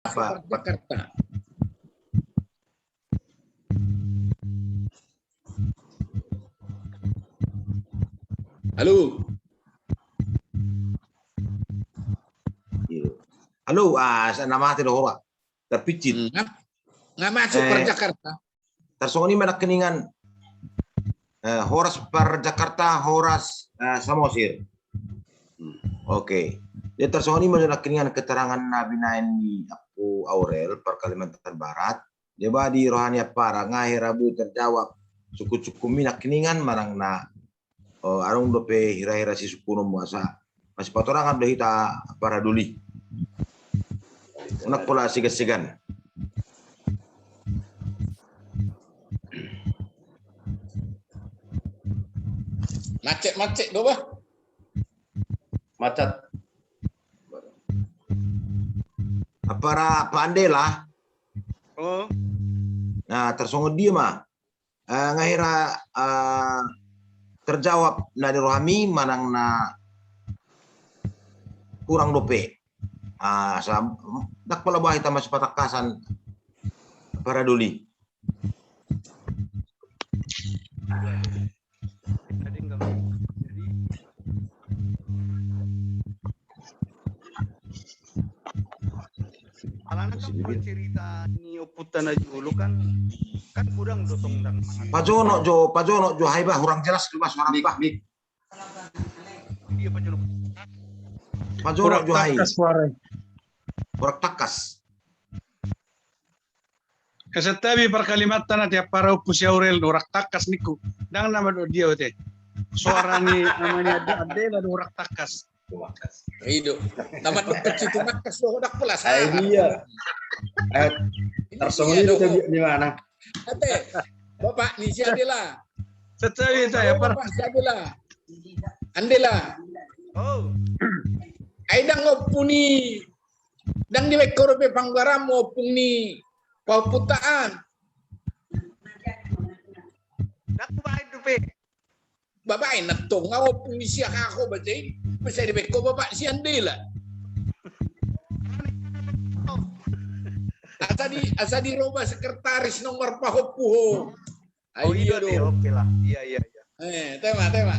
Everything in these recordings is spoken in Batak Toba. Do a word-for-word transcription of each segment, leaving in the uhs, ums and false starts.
apa? Jakarta. Halo. Halo, ah, sa-, na mate do ho ba. Tarpicit. Hmm, nga, nga masuk, eh, par Jakarta. Tarsongon i ma nangkiningan, eh, horas par Jakarta, horas, eh, Samosir. Hmm, oke. Jadi tarsongon i ma nangkiningan keterangan na binaen ni Ompu Aurel par Kalimantan Barat. Dia ba di roha ni ampara nga hira boi terjawab sungkun-sungkunmi nangkiningan manang na, oh, adong dope hira-hira sisungkunonmu asa masipatorangan do hita ampara doli. Unang pola segan-segan. Macet-macet do ba. Macet. Ampara Pak Andela. Oh. Nah, tarsongon dia ma. Eh, nga hira, eh, terjawab na di rohami manang na kurang dope. Ah, sa-, ndang pola boi hita masipatangkasan ampara doli. Alana kan cerita ni ompunta na jolo kan, kan godang do tong ndang mangan. Pajonok jo, pajonok jo, hai ba, hurang jelas do ba suara ba. Pajonok jo, hai. Hurang tangkas suara. Hurang tangkas. Santabi par Kalimantan, ate ampara Ompu si Aurel, hurang tangkas ningku. Ndang nama do dia, ate. Suara ni ama ni Andela do hurang tangkas. I do. Taman pecci tu tangkas do, ndang pola. Ai dia. Eh, tarsongon i do, di mana? Ate, bapak ni si Andela. Santabi, ate, ampara. Bapak si Andela. Andela. Oh. Ai ndang ompu ni, ndang dibaen ho dope panggoaranmu ompung ni pahompunta an. Ndang hubaen dope. Babaen antong, nga ompung ni si aha ho ba, jadi masa dibaen ho bapak si Andela. Asa di, asa diroba sekretaris nomor pahompu ho. Oh, i do, oke lah. Iya, iya, iya. Eh, tema, tema.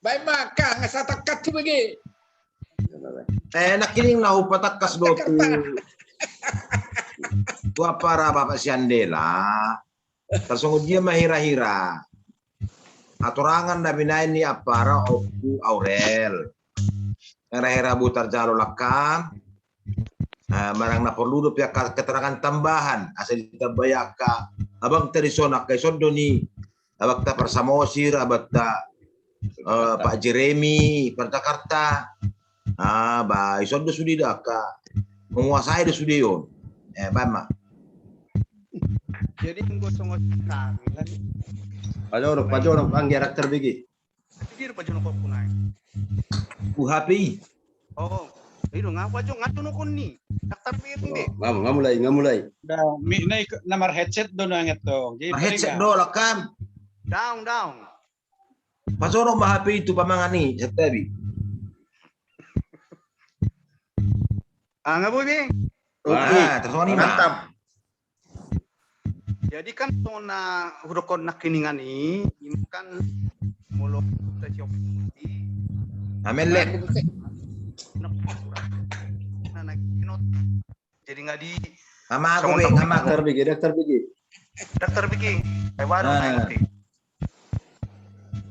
Baen ma, ka, nga satangkas tu bege. Eh, nangkining na hupatangkas do tu, tu ampara bapak si Andela. Tarsongon dia ma hira-hira hatorangan na binaen ni ampara Ompu Aurel. Hira-hira boi tarjalo langkam. Ah, manang na porlu dope angka keterangan tambahan, asa ditambai angka abangta dison, angka ison do ni abangta par Samosir, abangta, eh, Pak Jeremy par Jakarta. Ah, ba ison do sude do angka menguasai do sude on. Eh, baen ma. Jadi anggo songon kami kan. Pajonok, pajonok, anggia raktar bege. Tapi dia rupa jonok aku naik. Ku H P I. Oh, itu ngapa jo, ngapa jonok ni? Daftar piring deh. Nga mulai, nga mulai. Dah, mi naik nomor headset do nanget dong. Jadi headset do lakam. Down, down. Pajonok ma H P I tu pamangan ni, headset tadi. Ah, nga boi be. Oke. Ah, tarsongon i ma. Mantap. Jadi kan songon na hudokkon nangkiningan i, ini kan molo kita siap. Amen, Lek. Nah, nah, jadi nggak di. Sama aku, songon be, sama aku. Daftar bege, daftar bege. Daftar bege. Eh, waduh, ah.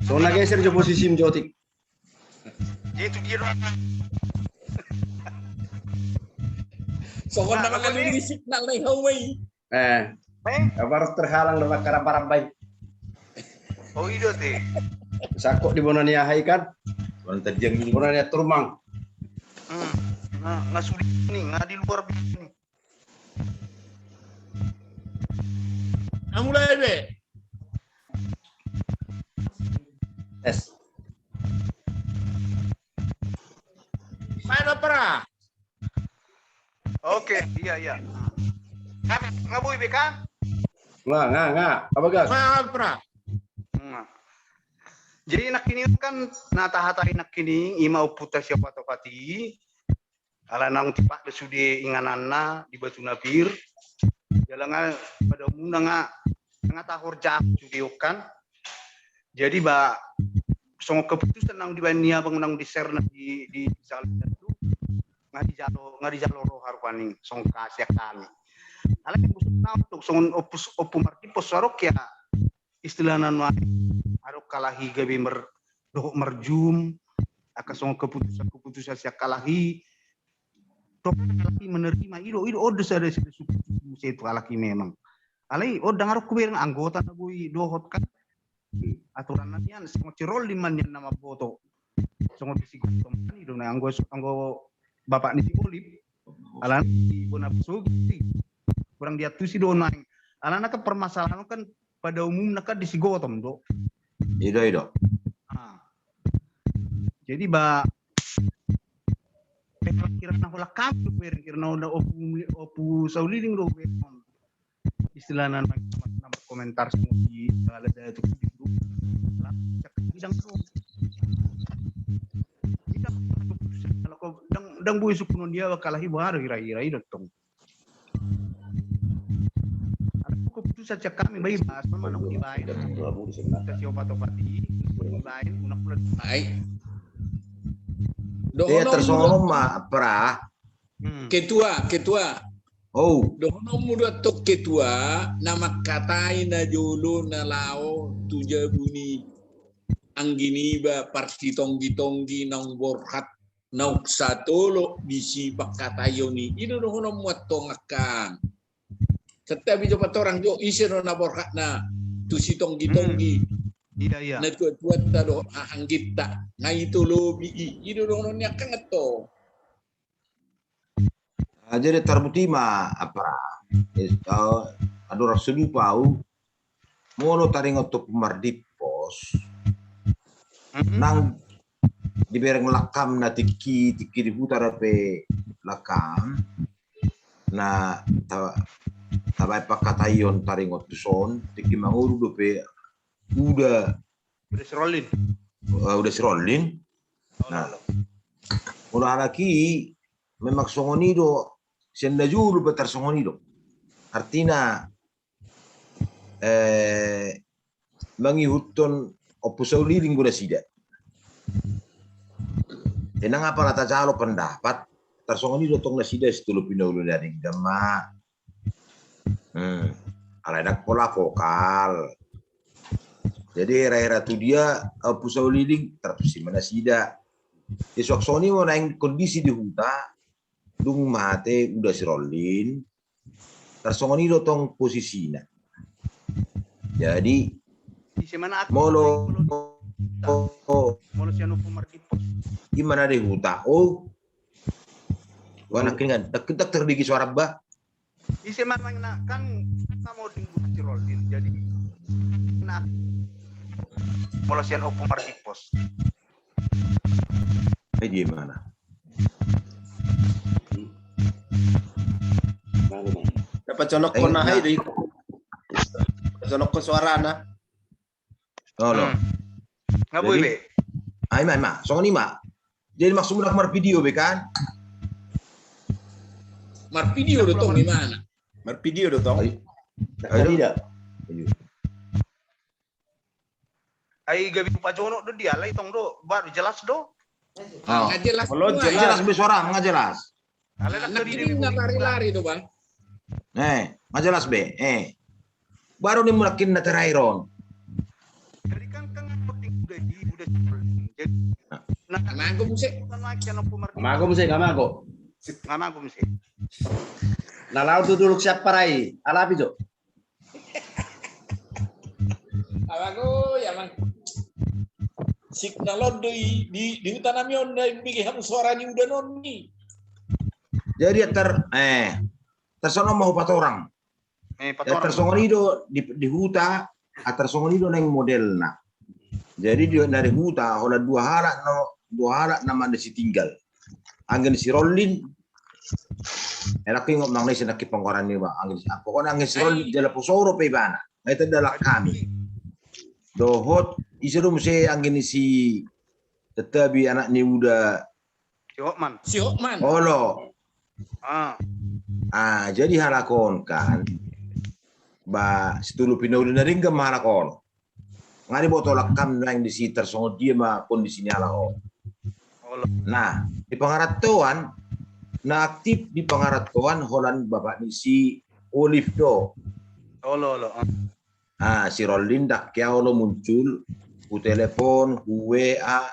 Songon na geser jo posisim jo, Otik. Dia tu dia doang. Songon na mangalului signal na i hau i. Eh. Eh? Apa harus terhalang do mangkaramba-ramba i? Oh, i do te. Sangkot di bona ni aha i kan? Bona ni aha, turmang. Hmm. Nah, nga sude ni, nga di luar ni. Nga mulai be. Tes. Main opera. Oke, iya, iya. Nga boi be kan? Nga, nga, nga. Apa gas? Main opera. Nga. Jadi nangkining kan na tahatai nangkining i ma ompunta siapa topati. Ala naung tipak do sude ingananna di Batu Napir. Jala nga pada umumna nga, nga tahorjahon sude on kan. Jadi ba songon keputusan naung dibaen ni abang naung di share na di di sal nga dijalo nga dijalo roha rupani songon kasiak kami. Alai untuk songon opus opu markipos sarok ya istilahna nuaeng adong kalahi gabe mer dohot marjum angka songon keputusan keputusan siak kalahi dohot kalahi menerima ido ido odo sada sada suku muse itu kalahi memang. Alai odo nga rokku bereng anggota na boi dohot kan aturan na nian songon si Rolling ma nian nama boto songon di si Gotong kan ido na anggo anggo bapak ni si Olip. Alana di bona sogi kurang diantusi do naeng. Alana kan permasalahan kan pada umumna kan di si Gotong do. Ido ido. Ah. Jadi ba kira na hola kami do bereng kira na hola opu opu sauliling do bereng. Istilahna na komentar songon di ala da tu di grup. Dang dang boi sukunon dia kalahi baru hira-hira i dottong. Keputusan cak kami bai bahas mana mau dibain. Kita siopat-opat i dibain unak bulan. Ai. Dohonon tersongon ma pra. Ketua, ketua. Oh. Dohononmu do antong ketua na mangkatai na jolo na lao tu jabu ni anggi niba parsitonggi-tonggi naung borhat naung satolop di si pangkataion i. I do dohononmu antong angka. Santabi jo patorang jo ise do na borhatna tu sitonggi-tonggi. Iya iya. Na tua-tuanta do hahanggitta nga i tolopi i. I do dohonon ni angka antong. Jadi tarbuti ma apa andorang so lupa au molo taringot tu pumardipos nang dibereng lakam na tingki tingki di huta dope lakam na tabaen pangkataion taringot tu son tingki mangolu dope uda uda sirollin uda sirollin. Nah molo halak i memang songon i do sian na jolo pe tarsongon i do artina eh, mangihuthon ompu Sauliling do nasida. Tenang apala tajalo pendapat tarsongon i do tong nasida situlu pinaulu na denggan ma. Hmm. Alai nang pola vokal. Jadi hera-hera tu dia ompu Sauliling tartusi ma nasida. Isuak songon i ma naeng kondisi di huta dung mate uda sirollin. Tarsongon i do tong posisina. Jadi molo molo sian opo markipos i mana di huta o wana keringan tak tak terdigi suara ba. Ise mana na kan sama di huta sirollin jadi na molo sian opo markipos. Eh dia mana? Dapat jonok kona hai deh. Jonok ke suarana. Halo. Nggak boleh. Ai ma ma, songon i ma. Jadi maksudmu nak marvideo be kan? Marvideo do tong di mana? Marvideo do tong. Ayo. Ai gabe upa jonok do dia lai tong do baru jelas do. Nggak jelas. Kalau jelas be suara nggak jelas. Anak ini nggak lari-lari do bang. Eh, nggak jelas be. Eh, baru ni mulakin na terakhir on. Jadi kan kan udah di udah jadi. Nah, mago musik. Mago musik, mago. Mago musik. Nah, lalu tu dulu siapa rai? Alapi jo. Abang oi abang. Signal on do i di di huta nami on da i bege hamu suara ni uda non ni. Jadi atar eh tarsongon ma hupatorang. Eh patorang. Tarsongon i do di di huta atar songon i do naeng modelna. Jadi di na di huta holan dua halak no dua halak na manda sitinggal. Anggen sirollin Enak ingot manang na ise nangkin panggoaran ni ba angin ah, pokokna angin sirol jala posoro pe ibana. Nga ita dalan kami. Dohot ise do muse angin isi tetapi anak ni uda Si Hotman. Si Hotman. Olo. Ah. Ah, jadi halak on kan. Ba, situlu pinauli na denggan ma halak on. Nga diboto halak on naeng disi tarsongon dia ma kondisi ni halak on. Olo. Nah, di pangarantoan, na aktif di pangarantoan holan bapak ni si Olive do. Olo, olo. Ah. Ah, si Rollin ndang hea olo muncul, hutelepon, hu-W A,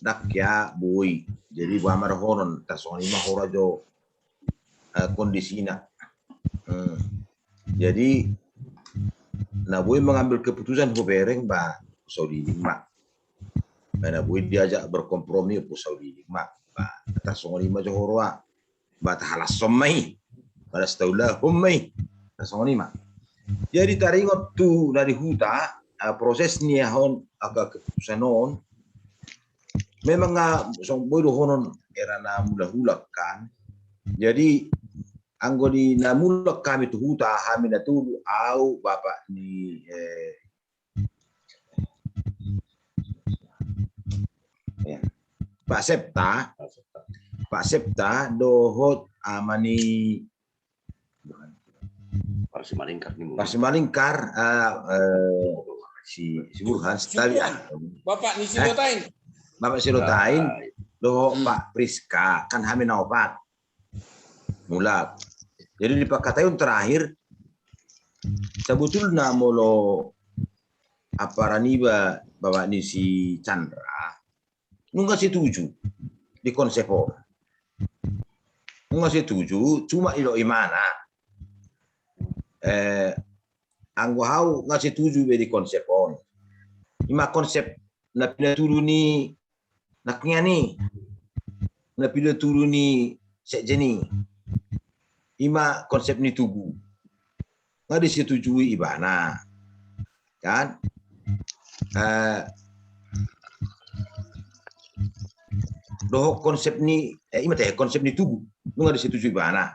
ndang hea boi. Jadi, boha ma dohonon, tarsongon i ma hura jo, eh, kondisina. Hmm. Jadi, na boi mengambil keputusan hubereng ba, saudiding ma. Ba na boi diajak berkompromi, opo saudiding ma. Ba, tarsongon i ma jo hura. Ba tahalashon ma i. Ba taulahon ma i. Tarsongon i ma. Jadi taringot tu na di huta, ah, proses ni aha on, angka keputusan on. Memang nga, songon boi dohonon era na mulak-mulak kan. Jadi anggo di na mulak hami tu huta, hami na tolu, au, bapak ni, eh, ya. Pak Septa, Pak Septa dohot ama ni Parsimalingkar ni Burhan. Parsimalingkar, eh, eh, si, si Burhan, si tapi Burhan. Bapak ni si Lotain. Bapak si Lotain, dohot Pak Priska, kan hami na opat. Mulak. Jadi di pangkataion terakhir, sebetulna molo ampara niba bapak ni si Chandra, nunga setuju di konsep on. Nunga setuju, cuma ilo imana. Eh, anggo hau nga setuju be di konsep on. Ima konsep na pinatudu ni nangkiningan i, na pinatudu ni sekjen i. Ima konsep ni tugu. Nga disetujui ibana. Kan? Eh, dohot konsep ni, eh, ima te, konsep ni tugu. Nunga disetujui ibana.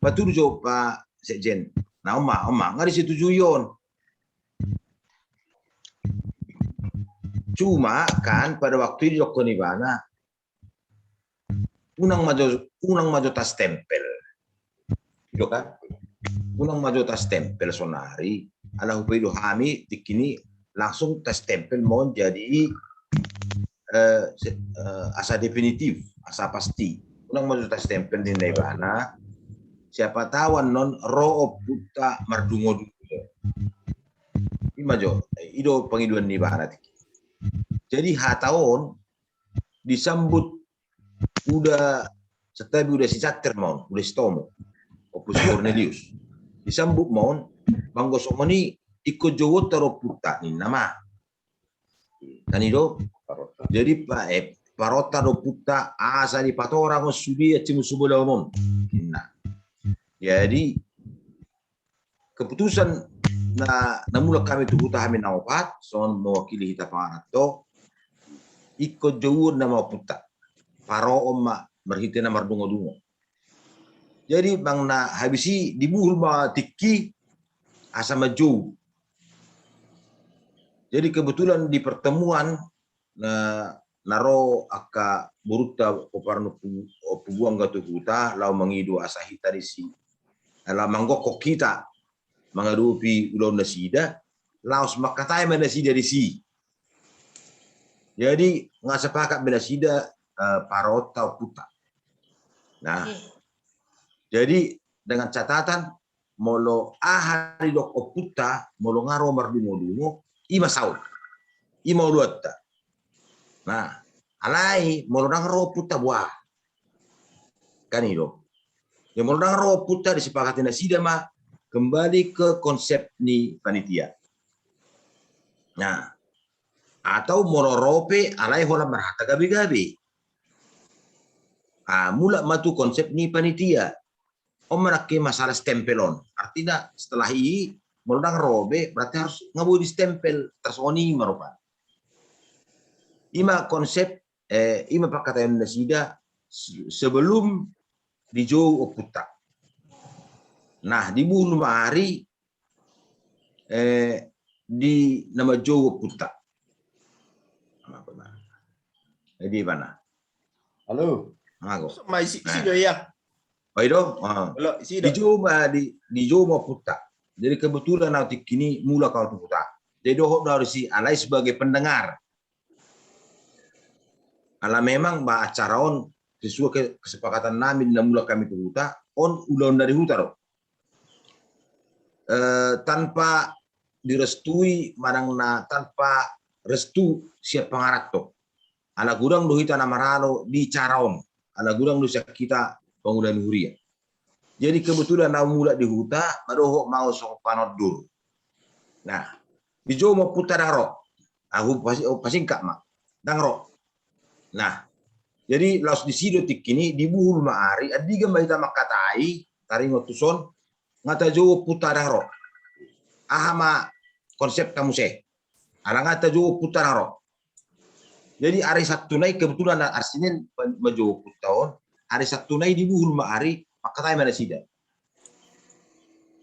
Patudu jo Pak Sekjen. Nah, on ma, on ma. Nga disetujui on. Cuma kan pada waktu i didokkon ibana, unang ma jo, unang ma jo tastempel. Ido kan? Unang ma jo tastempel sonari, ala hupaido hami tingki ni langsung tastempel ma on jadi, eh, se-, eh, asa definitif, asa pasti. Unang ma jo tastempel ninna ibana, siapa tahu annon ro ompunta mardungodungo. Ima jo, ido pangidoan ni ibana tingki. Jadi hata on disambut uda, santabi uda si Catter ma on, uda si Tomo, Ompu si Cornelius. Disambut ma on, ba anggo songon i ingkon jouonta do ompunta ninna ma. Kan i do? Jadi pa-, eh, paronta do ompunta asa dipatorang on sude acimu subolaon on. Ninna. Jadi keputusan na, na mulak hami tu huta hami na opat, songon mewakili hita pangaranto, ingkon jouon nama ompunta. Paroon ma marhite na mardungodungo. Jadi, bang na habis i dibuhul ma tingki asa manjou. Jadi, kebetulan di pertemuan na, na ro angka borunta pomparan Ompu, Ompu Buangga tu huta, laho mangido asa hita disi. Laho manggokhon hita mangadopi ulaon nasida, laos mangkatai ma nasida disi. Jadi, nga sepakat be nasida, eh, paronta ompunta. Nah, jadi dengan catatan, molo aha didok ompunta, molo nga ro mardungodungo, ima saut. Ima oloanta. Nah, alai, molo ndang ro ompunta, boha. Kan i do. Ya, molo ndang ro ompunta, disepakati nasida ma kembali ke konsep ni panitia. Nah, atau molo ro pe alai holan marhata gabe-gabe. Ah, mulak ma tu konsep ni panitia. On ma nangkin masalah stempel on. Artina setelah i, molo ndang ro be, berarti harus nga boi distempel, tarsongon i ma rupana. Ima konsep, eh, ima pangkataion nasida se-, sebelum dijou ompunta. Nah, dibuhul ma ari, eh, di na manjou ompunta. Jadi, mana? Halo. Mago. Sama isi, isi do ya. Oi do? Ah. Halo, isi do. Dijou ma, di, dijou ma ompunta. Jadi kebetulan au tingki i mulak au tu huta. Jadi dohot do au disi alai sebagai pendengar. Ala memang ba acara on sesuai ke, kesepakatan nami na mulak hami tu huta, on ulaon na di huta do. Eh, tanpa direstui manang na tanpa restu sian pangaranto. Ala godang do hita na maralo di acara on. Ala godang do sian hita pangula ni huria. Jadi kebetulan au mulak di huta, madohot ma au songon panondur. Nah, dijou ma ompunta ndang ro. Au pasi-, au pasingkat ma. Ndang ro. Nah, jadi laos disi do tingki i, dibuhul ma ari, andigan ma hita mangkatai, taringot tu son, nga tajou ompunta ndang ro. Aha ma konsepta muse. Ala nga tajou ompunta ndang ro. Jadi ari Sabtu nai kebetulan ari Senin ma-, manjou ompunta on, ari Sabtu nai dibuhul ma ari, mangkatai ma nasida.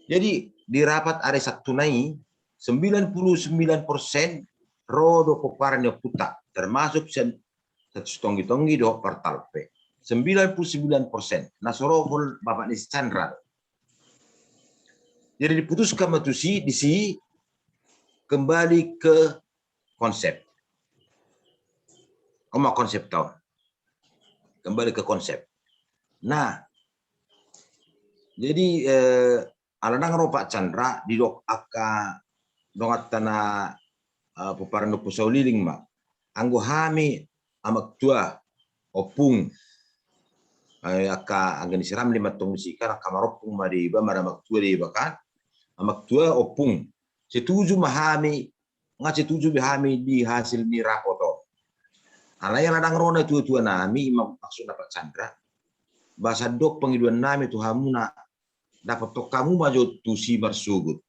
Jadi di rapat ari Sabtu nai, sembilan puluh sembilan persen ro do pomparan ni ompunta, termasuk sian Sitonggi-tonggi dohot Partalpe. Sembilan puluh sembilan persen. Na so ro hol bapak ni si Chandra. Jadi diputuskan ma tusi, disi kembali ke konsep. On ma konsepta on. Kembali ke konsep. Nah, jadi, eh, ala ndang ro Pak Chandra, didok angka donganta na, eh, pomparan ni Ompu Sauliling ma. Anggo hami amak tua, ompung, eh, angka angga ni si Ramli ma antong disi kan, angka marompung ma deba, maramak tua deba kan. Amak tua, ompung. Setuju ma hami, nga setuju be hami di hasil ni rapot on. Alai ala ndang ro natua-tua nami, ima maksudna Pak Chandra. Ba sandok pangidoan nami tu hamuna, dapothon hamu ma jo tusi marsogot.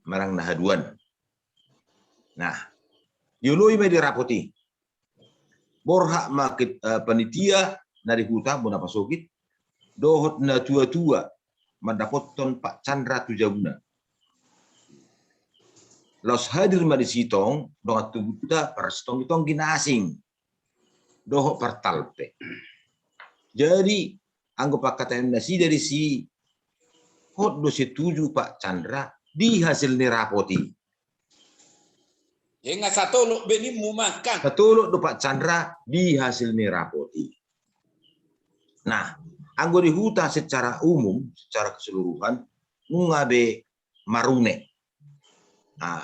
Manang na haduan. Nah, dioloi ma i di rapot i. Borhat ma ke-, eh, panitia na di huta bona pasogit, dohot natua-tua mandapothon Pak Chandra tu jabuna. Laos hadir ma disi tong dongan tubuta, Parsitonggi-tonggi na asing dohot Partalpe. Jadi anggo pangkataion nasida disi, hot do setuju Pak Chandra di hasil ni rapot i. Jadi nga satolop be nimmu ma kan. Satolop do Pak Chandra di hasil ni rapot i. Nah, anggo di huta secara umum, secara keseluruhan, nunga be marune. Nah,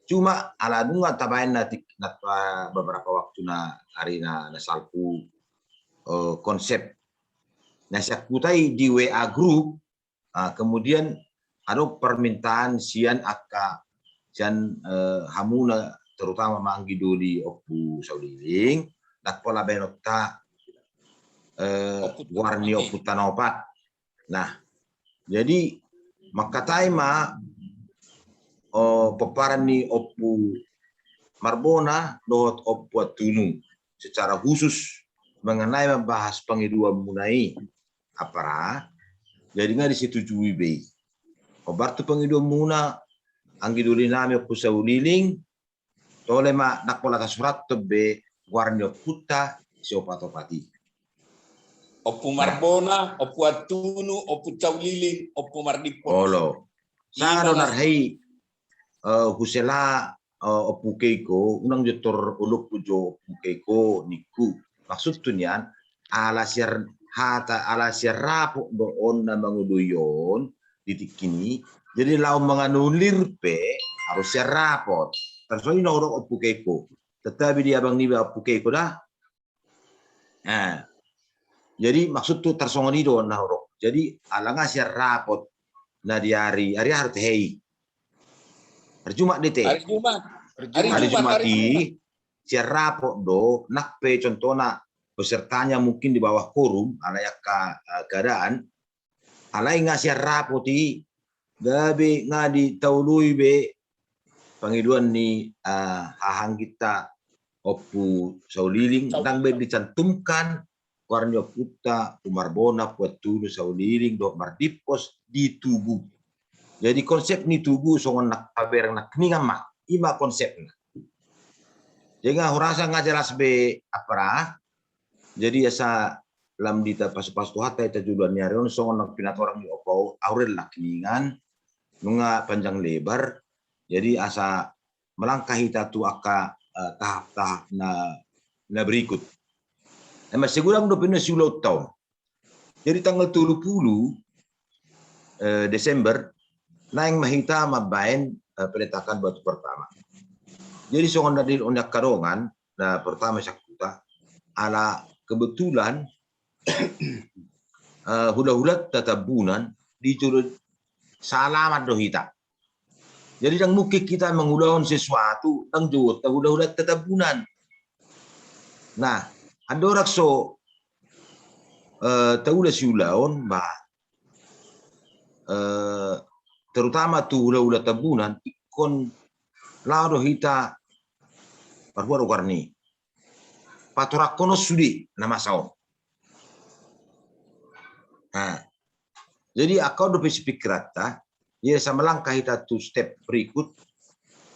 cuma ala nunga tabaen na tik-, na, eh, beberapa waktu na ari na, na salpu, eh, konsep. Nah, sian huta i di W A group, ah, kemudian adong permintaan sian angka, sian, eh, hamuna, terutama ma anggi doli Ompu Sauliling, ndang pola baenonta, eh, goar ni ompunta na opat. Nah, jadi mangkatai ma, oh, pomparan ni Ompu Marbona dohot Ompu Antunu secara khusus mengenai membahas pangidoanmuna i. Apara, jadi nga disetujui be i. Hombar tu pangidoanmuna, anggi doli nami Ompu Sauliling, tole ma ndang pola tasurathon be goar ni ompunta siopat-opat i. Ompu Marbona, Ompu Antunu, Ompu Sauliling, Ompu Mardimpos. Olo. Sanga do na ro hami, eh, husela, eh, Ompu Keiko, unang jo tor olophu jo Ompu Keiko ningku. Maksudhu nian, ala sian hata, ala sian rapot do on na mangoloi on di tingki i. Jadi laho manganulir pe harus sian rapot. Tarsongon i na hudok Ompu Keiko. Tetapi di abang niba Ompu Keiko da. Nah, jadi maksudhu tarsongon i do na hudok. Jadi ala nga sian rapot na di ari, ari aha do tahe i? Ari Jumat do ate. Ari Jumat. Ari Jumat i, sian rapot do, nang pe contohna pesertanya mungkin di bawah korum, ala angka, eh, keadaan, alai nga sian rapot i, gabe nga ditaoloi be pangidoan ni, eh, hahangginta Ompu Sauliling, ndang be dicantumkan goar ni ompunta, Ompu Marbona, Ompu Antunu, Sauliling dohot Mardimpos di tugu. Jadi konsep ni tugu songon na pabereng nangkiningan ma, ima konsepna. Jadi nga hurasa nga jelas be apara, Jadi asa lam di ta pasu-pasu Tuhanta hita joloan ni ari on songon na pinatorang ni Ompu Aurel nangkiningan, nunga panjang lebar. Jadi asa melangkah hita tu angka, eh, tahap-tahap na, na berikut. Emma segudang dope na siulaonta on. Jadi tanggal tolu pulu, eh, Desember, naeng ma hita mambaen, eh, peletakan batu pertama. Jadi songon na didok ni angka dongan, na pertama sian huta, ala kebetulan, eh, hula-hulanta Tambunan di jolo, saalaman do hita. Jadi ndang mungkin hita mangulahon sesuatu ndang jouonta hula-hulanta Tambunan. Nah, andorang so, eh, taula siulaon, bah, eh, terutama tu hula-hula Tambunan, ingkon laho do hita, parhua do goarna i, patorangkon on sude na masa on. Nah, jadi angka on dope sipikiranta, ia asa melangkah hita tu step berikut,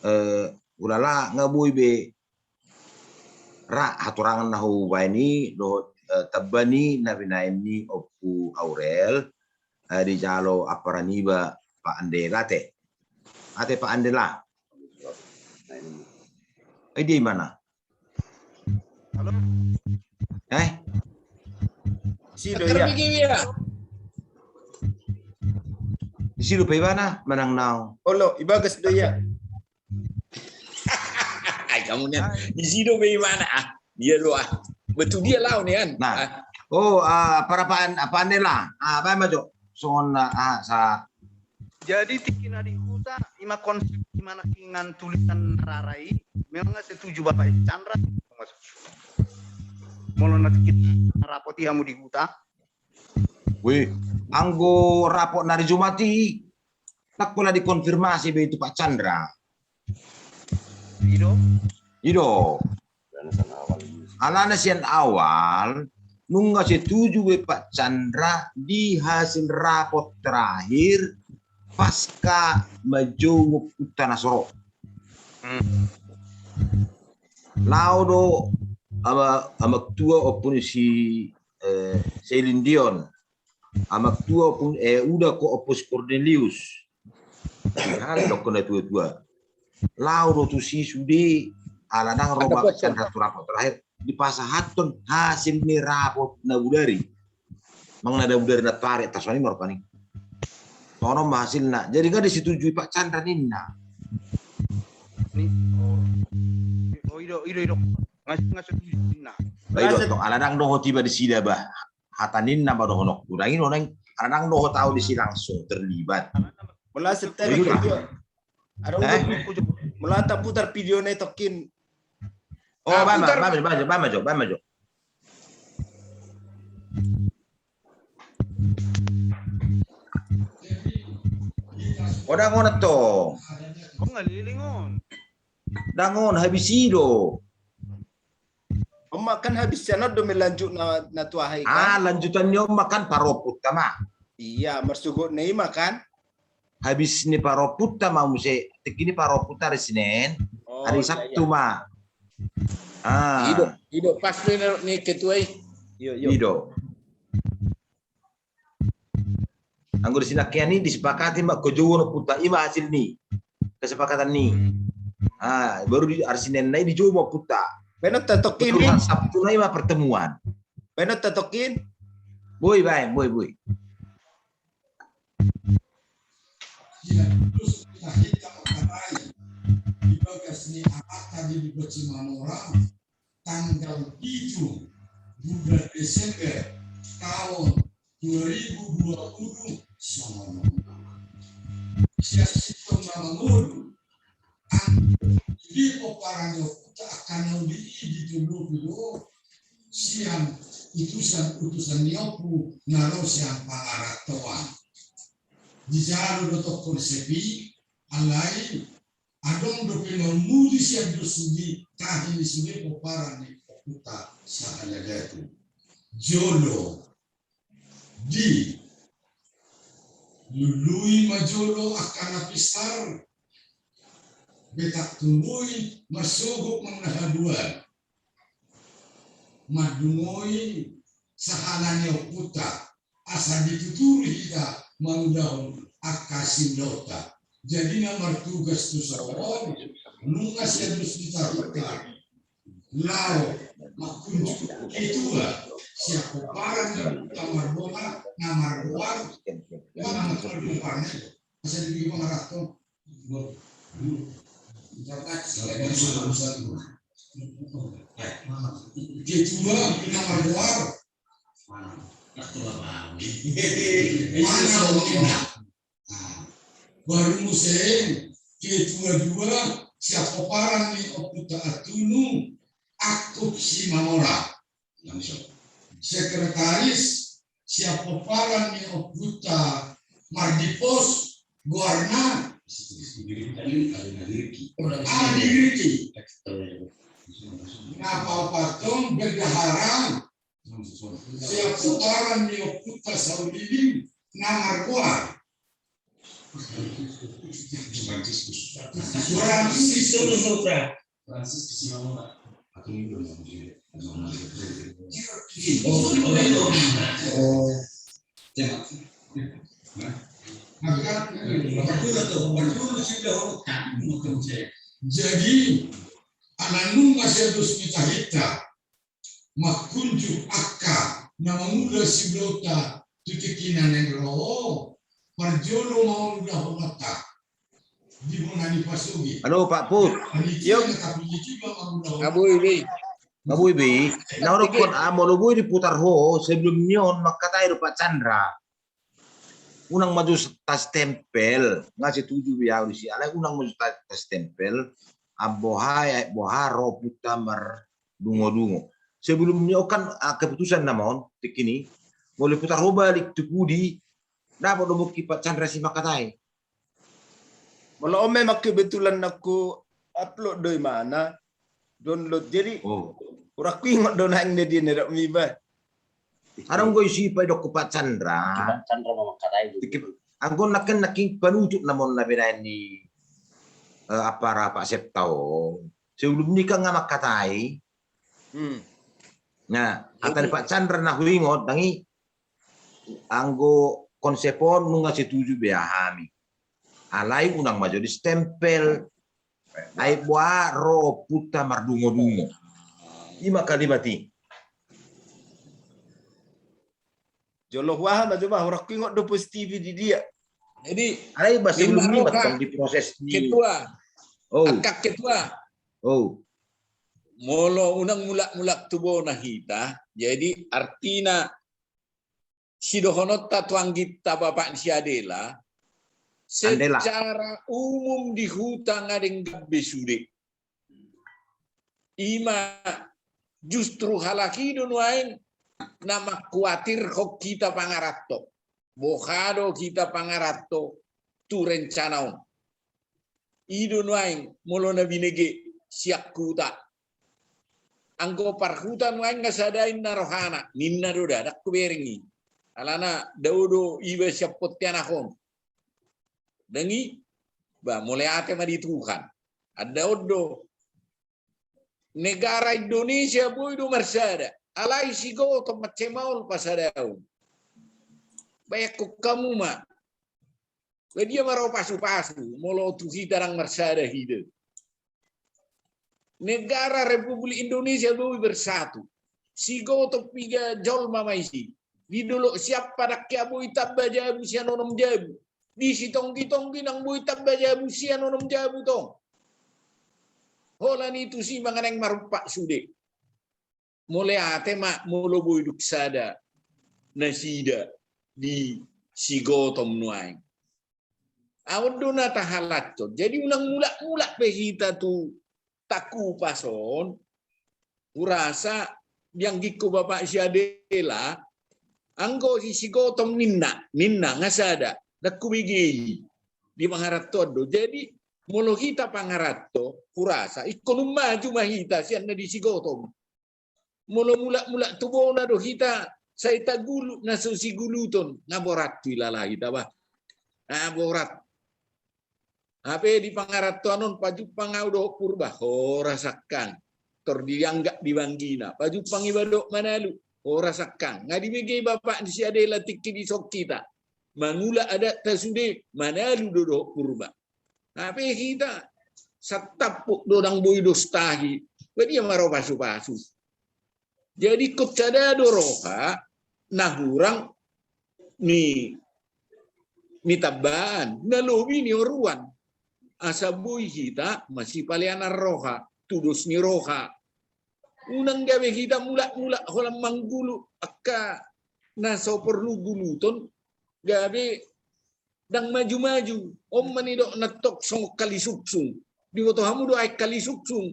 eh, ulala nga boi be ra hatorangan na hubaen i dohot, eh, tamba ni na binaen ni Ompu Aurel, eh, dijalo ampara niba Pak Andela te. Ate Pak Andela. Eh, dia di mana? Halo? Eh? Disi do ia. Disi dope ibana manang nao. Olo, i bagas do ia. Ai, hamu nian. Disi dope ibana, ah. Dia lo, ah. Betul dia laho nian. Nah. Ah. Oh, ah, parapaan, apa ande lah? Ah, baen ma jo. Songon na, ah, sa. Jadi tingki na di huta, ima konsep, ima nangkiningan tulisan rara i, memang nga setuju Bapak Chandra. Molo na tingki na rapot i hamu di huta. Wih, anggo rapot na hari Jumat i, ndang pola dikonfirmasi be tu Pak Chandra. I do? I do. Alana sian awal, nunga setuju be Pak Chandra di hasil rapot terakhir pasca manjou ompunta na so ro. Hmm. Laho do ama, amak tua ompu ni si, eh, Celine Dion. Amak tua ompu, eh, uda ko ompu si Cornelius. Kan dokkon na tua-tua. Laho do tusi sude, ala ndang ro Pak Chandra tu rapot terakhir, dipasahathon hasil ni rapot na bodari. Manang na bodari na tarek, tarsongon i ma rupani. Songon on ma hasilna. Jadi nga disetujui Pak Chandra ninna. Ni, oh. Oh, i do, i do, i do. Nga, nga setuju ninna. Ba i do, tong, ala ndang dohot iba disida bah. Hata ninna ma dohononku. Ndang i do, ndang, ala ndang dohot au disi langsung terlibat. Molo asa taputar video. Adong, eh? Molo taputar video na i tongkin. Oh, baen ma, baen ma jo, baen ma jo, baen ma jo. Oh, ndang on tong. Ndang on, habis i do. On ma kan habis sian on do melanjut na, na tu aha i kan? Ah, lanjutan ni on ma kan parompunta ma. Iya, marsogotna i ma kan. Habis ni parompunta ma muse, tingki ni parompunta hari Senin, oh, hari Sabtu ma. Ah. I do, i do, pas do ni ketua i. Iyo, iyo. I do. Anggo di sinangkean i disepakati ma, kojouon ompunta, i ma hasil ni kesepakatan ni. Hmm. Ah, baru di hari Senin na i dijou ma ompunta. Baen ma tongkin. Baru hari Sabtu na i ma pertemuan. Baen ma tongkin. Boi, baen, boi, boi. Ia terus kita, kita mengkatai di bagas ni anak tadi di Bocimamora, tanggal pitu bulan Desember tahun dua ribu dua puluh songon on. Sian sintong na mangolu, anggo di pomparan ni ompunta angka na uli i ditoloi do sian utusan-utusan ni ompu na ro sian pangarantoan. Dijalo do tongkin sepi, alai adong dope na umuli sian dos ni tahi ni sude pomparan ni ompunta sahala datu. Jolo di lului ma jolo angka na pisar, betak tumbui marsogop manang na haduan. mandungoi sahana ni ompunta, asa dituturi hita mangulahon angka siulaonta. Jadi na martugas tu son, nunga sian dos ni tarinta, laho mangkunjung ketua sian pomparan ni ompunta Margongoar, na Margoar, mana pomparan i, asa dibikin pangaranto. Ketua na Margoar. Mana ompunta? Baru muse ketua dua sian pomparan ni ompunta Antunu, Angkup Simamora. Sekretaris sian pomparan ni ompunta Mardimpos, goarna Andi Girgi. Na paopat on bendahara sian pomparan ni ompunta Saulili, na Margoar. Franciscus. Franciscus Simamora. Jadi ala nunga sian dos ni tarinta mangkunjung angka na mangula siulaonta tu tingki na naeng ro, parjolo ma ulaonta di bona ni pasogi. Halo, Pak Put. Panitia na tapilih juga mangulahon. Abui be. Abui be. Na hudok on, ah, molo boi diputar ho, sebelum ni on mangkatai do Pak Chandra. Unang ma jo tastempel, nga setuju be au disi, alai unang ma jo ta-, tastempel, amboha, boha ro ompunta Mardungodungo. Sebelum ni on kan, ah, keputusan nama on, tingki ni, molo diputar ho balik tu pudi, dapot do mungkin Pak Chandra si mangkatai. Molo on memang kebetulan nangku upload do imana, download. Jadi, oh, hurang huingot do naeng na dia na dok miba. Adong do isi paidok Pak Chandra. Pak Chandra ma mangkatai. Anggo nangkin, nangkin panutup nama on na binaen ni, eh, apa ra Pak Septa on. Sebelum ni kan nga mangkatai. Hmm. Nah, hata ni Pak Chandra na huingot, dangi anggo konsep on nunga setuju be hami. Alai unang ma jo distempel. Ai boha ro ompunta Mardungodungo. Ima kalimat i. Jolo huaha ma jo ba, hurang huingot do positif i di dia. Jadi, alai ba sebelum ni ma tong diproses ni. Ketua. Oh. Angka ketua. Oh. Molo unang mulak-mulak tu bona hita, jadi artina sidohononta tu angginta Bapak ni si Adela, Andela, secara umum di huta nga denggan be sude. Ima justru halak i do nuaeng na mangkuatirhon hita pangaranto. Boha do hita pangaranto tu rencana on. I do nuaeng molo na binege sian huta. Anggo parhuta nuaeng nga sada inna rohana, ninna do da, ndang hubereng i. Alana dao do iba sian pontianak on. Dangi, ba, mauliate ma di Tuhan. Andorang do negara Indonesia boi do marsada, alai sigotom mansai maol pasadaon. Baen hamu ma. Ba dia ma ro pasu-pasu, molo tu hita ndang marsada hita. Negara Republik Indonesia boi bersatu. Sigotom piga jolma ma isi. Di Dolok Siampa ndang hea boi tamba jabu sian onom jabu. Di Sitonggi-tonggi ndang boi tamba jabu sian onom jabu tong. Holan i tusi ma nga naeng marompak sude. Mauliate ma molo boi dung sada nasida di sigotom nuaeng. Aon do na tahalashon. Jadi unang mulak-mulak be hita tu Tangkupas on, hurasa dianggingku Bapak si Adela, anggo si sigotom ninna, ninna nga sada, ndang hubege i. Di pangarantoan do. Jadi molo hita pangaranto, hurasa ingkon ummaju ma hita sian na di sigotom. Molo mulak-mulak tu bona do hita, sai tagulu na so siguluton, nga borat tu ilala hita ba. Nga borat. Hape di pangarantoan on pajumpang au dohot Purba, horas angkang. tor dianggap di banggina. Pajumpang iba dohot manalu, horas angkang. Nga dibege bapak ni si Adela tingki dison hita. Mangula adatta sude, manalu do dohot Purba. Hape hita, santappuk do ndang boi dos tahi, badia ma ro pasu-pasu. Jadi ingkon sada do roha na hurang ni, ni tambaan, na lobi ni oruan. Asa boi hita masipaleanan roha, tu dos ni roha. Unang gabe hita mulak-mulak holan manggulu angka na so porlu guluton, gabe ndang maju-maju. On ma nidok na tong songon kali sungsung. Diboto hamu do aek kali sungsung?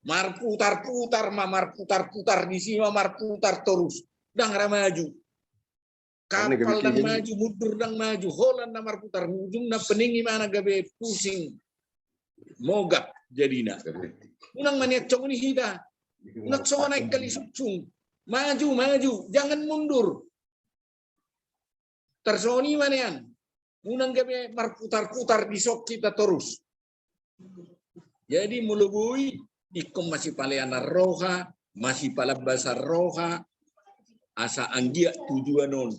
Marputar-putar ma, marputar-putar disi ma, marputar torus. Ndang ra maju. Kapal ndang maju, mundur ndang maju, holan na marputar, ujungna pening imana gabe pusing. Mogak jadina. Unang ma nian songon i hita. Unang songon aek kali sungsung. Maju, maju, jangan mundur. Tarsongon i ma nian. Unang gabe marputar-putar dison hita torus. Jadi molo boi, ingkon masipaleanan roha, masipalambasan roha, asa anggiat tujuan on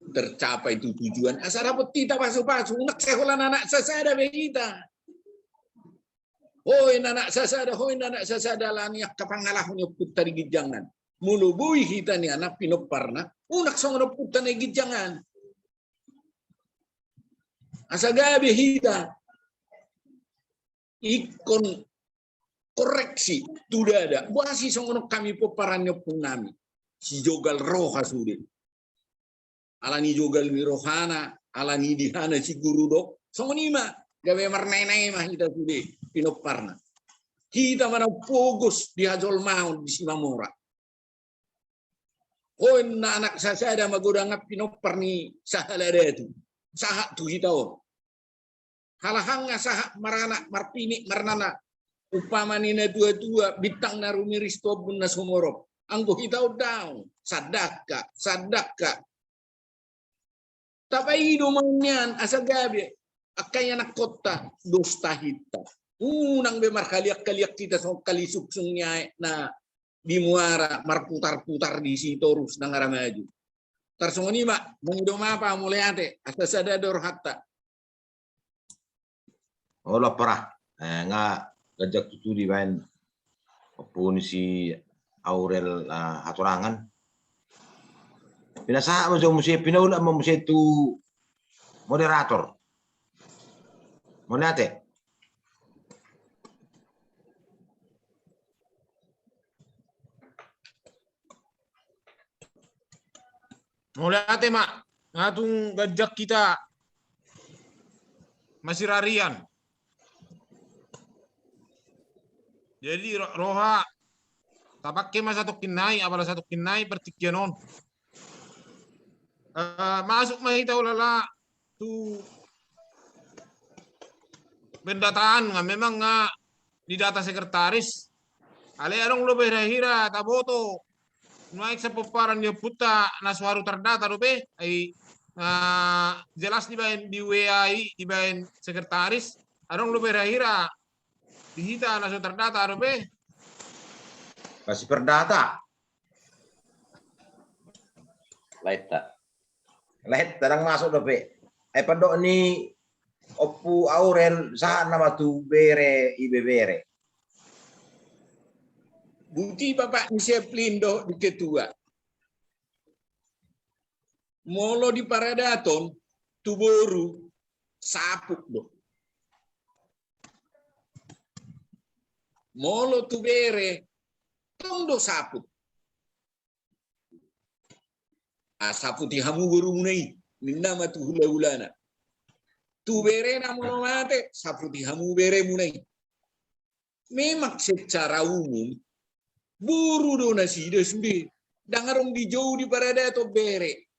tercapai tu tujuan, asa dapot hita pasu-pasu, unang sai holan anak sasada be hita. Hoi anak sasada, hoi anak sasada, alani angka pangalaho ni ompunta di ginjang an. Molo boi hita nian na pinomparna, unang songon ompunta na di ginjang an. Asa gabe hita ingkon koreksi tu dada. Boasa i songon on hami pomparan ni ompungnami? Sijogal roha sude. Alani jogal ni rohana, alani di hana si guru do. Songon i ma, gabe marnae-nae ma hita sude pinomparna. Hita ma na pogos di hajolmaon di Simamora. Hoi anak sasada, magodang pinompar ni sahala datu. Sahat tu hita on. Halak nga sahat maranak, marpinik, marnana. Umpama ni na tua-tua, bintang na rumiris tu ombun na sumorop. Anggo hita on daong, sandangka, sandangka. Tapaido ma on nian, asa gabe angka ianakhonta dos tahinta. Unang be marhaliak-haliak hita songon kali sungsung ni aek na di muara, marputar-putar disi torus ndang ra maju. Tarsongon i ma, mangido ma hamu, mauliate, asa sada do rohanta. Olo, ampara. Eh, nga ganjang tutu dibaen ompu ni si Aurel, ah, hatorangan. Pinasahat ma jo muse, pinaulak ma muse tu moderator. Mauliate. Mauliate ma, nga tung ganjang hita masirarian. Jadi ro-, roha, tapangke ma satongkin nai, apala satongkin nai partingkian on. Eh, masuk ma hita ulala tu pendataan, nga memang nga didata sekretaris. Alai adong dope hira-hira taboto nuaeng sian pomparan ni ompunta na so haru tardata dope, ai, ah, jelas dibaen di W A i, dibaen sekretaris. Adong dope hira-hira di hita na so tardata dope? Masih perdata. Lainta. Lainta ndang masuk dope. Ai pandok ni Ompu Aurel, sahat nama tu bere, ibebere. Boti Bapak ni Seplin dohot di ketua. Molo di paradaton, tu boru, saput do. Molo tu bere, tong do saput. Ah, saputi hamu borumuna i, ninna ma tu hula-hulana. Tu berena molo mate, saputi hamu beremuna i. Memang secara umum, boru do nasida sude. Ndang adong dijou di paradaton bere.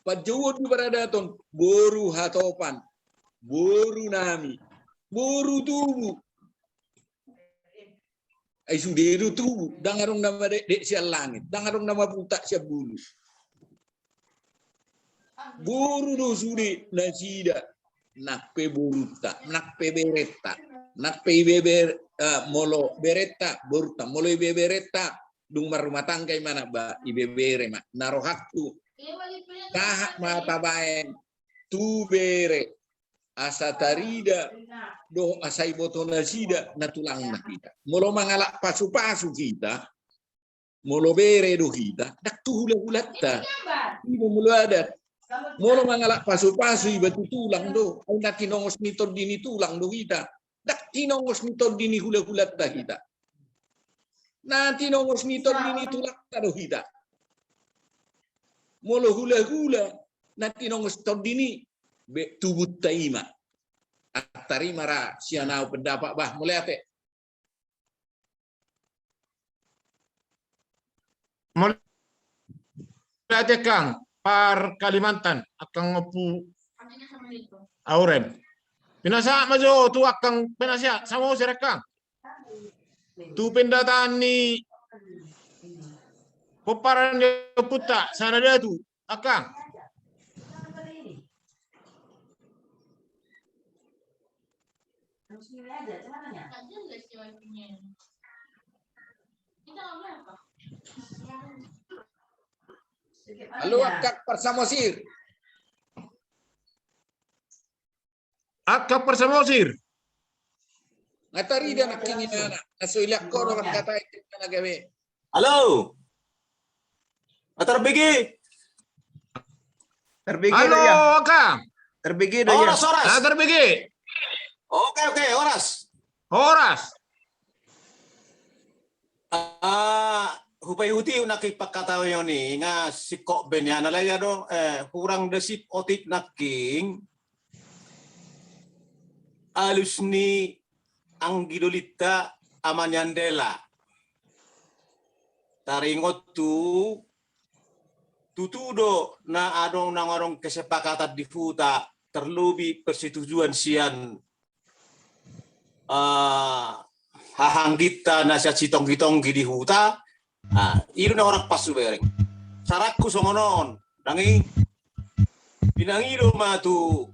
Panjouon di paradaton, boru hatopan, boru nami, boru tubu. Ai sude do tubu, ndang adong na madekdek sian langit, ndang adong na mabutak sian bulus. Boru do sude nasida, nang pe borunta, nang pe berenta, nang pe ibeber-, eh, molo berenta, borunta, molo ibeberenta, dung marrumah tangga imana ba, ibebere ma. Na rohangku, sahat ma tabaen tu bere, asa tarida, dohot asa iboto nasida, na tulangna hita. Molo mangalap pasu-pasu hita, molo bere do hita, ndang tu hula-hulanta. Iba molo adat. Molo mangalap pasu-pasu iba tu tulang do, ai na tinongos ni tondi ni tulang do hita. Ndang tinongos ni tondi ni hula-hulanta hita. Na tinongos ni tondi ni tulangta do hita. Molo hula-hula, na tinongos tondi ni, be, tubunta i ma. Antar i ma ra sian au pendapat bah, mauliate. Mauliate angkang, par Kalimantan, angkang Ompu Aurel. Pinasahat ma jo tu angkang penasehat, Samosir angkang. Tu pendataan ni pomparan ni ompunta, Sada Datu, angkang. Halo, angkang par Samosir. Angkang par Samosir. Nga tarida nangkin inana, na so ilean ho do mangkatai inana gabe. Halo. Nga tarbege. Tarbege. Halo, angkang. Tarbege do ya. Horas, horas. Ah, tarbege. Oke, oke, horas. Horas. Ah, hupaihut-ihut nangkin pangkataion i, nga singkop be nian, alai adong, eh, hurang dasip otik nangkin. Alus ni anggidolinta Ama ni Andela. Taringot tu, tutu do na adong, naung adong kesepakatan di huta, terlebih persetujuan sian, eh, hahangginta na sian Sitonggi-tonggi di huta. Ah, i do na hurang pas hubereng. Saranku songon on, ndang i, pinangido ma tu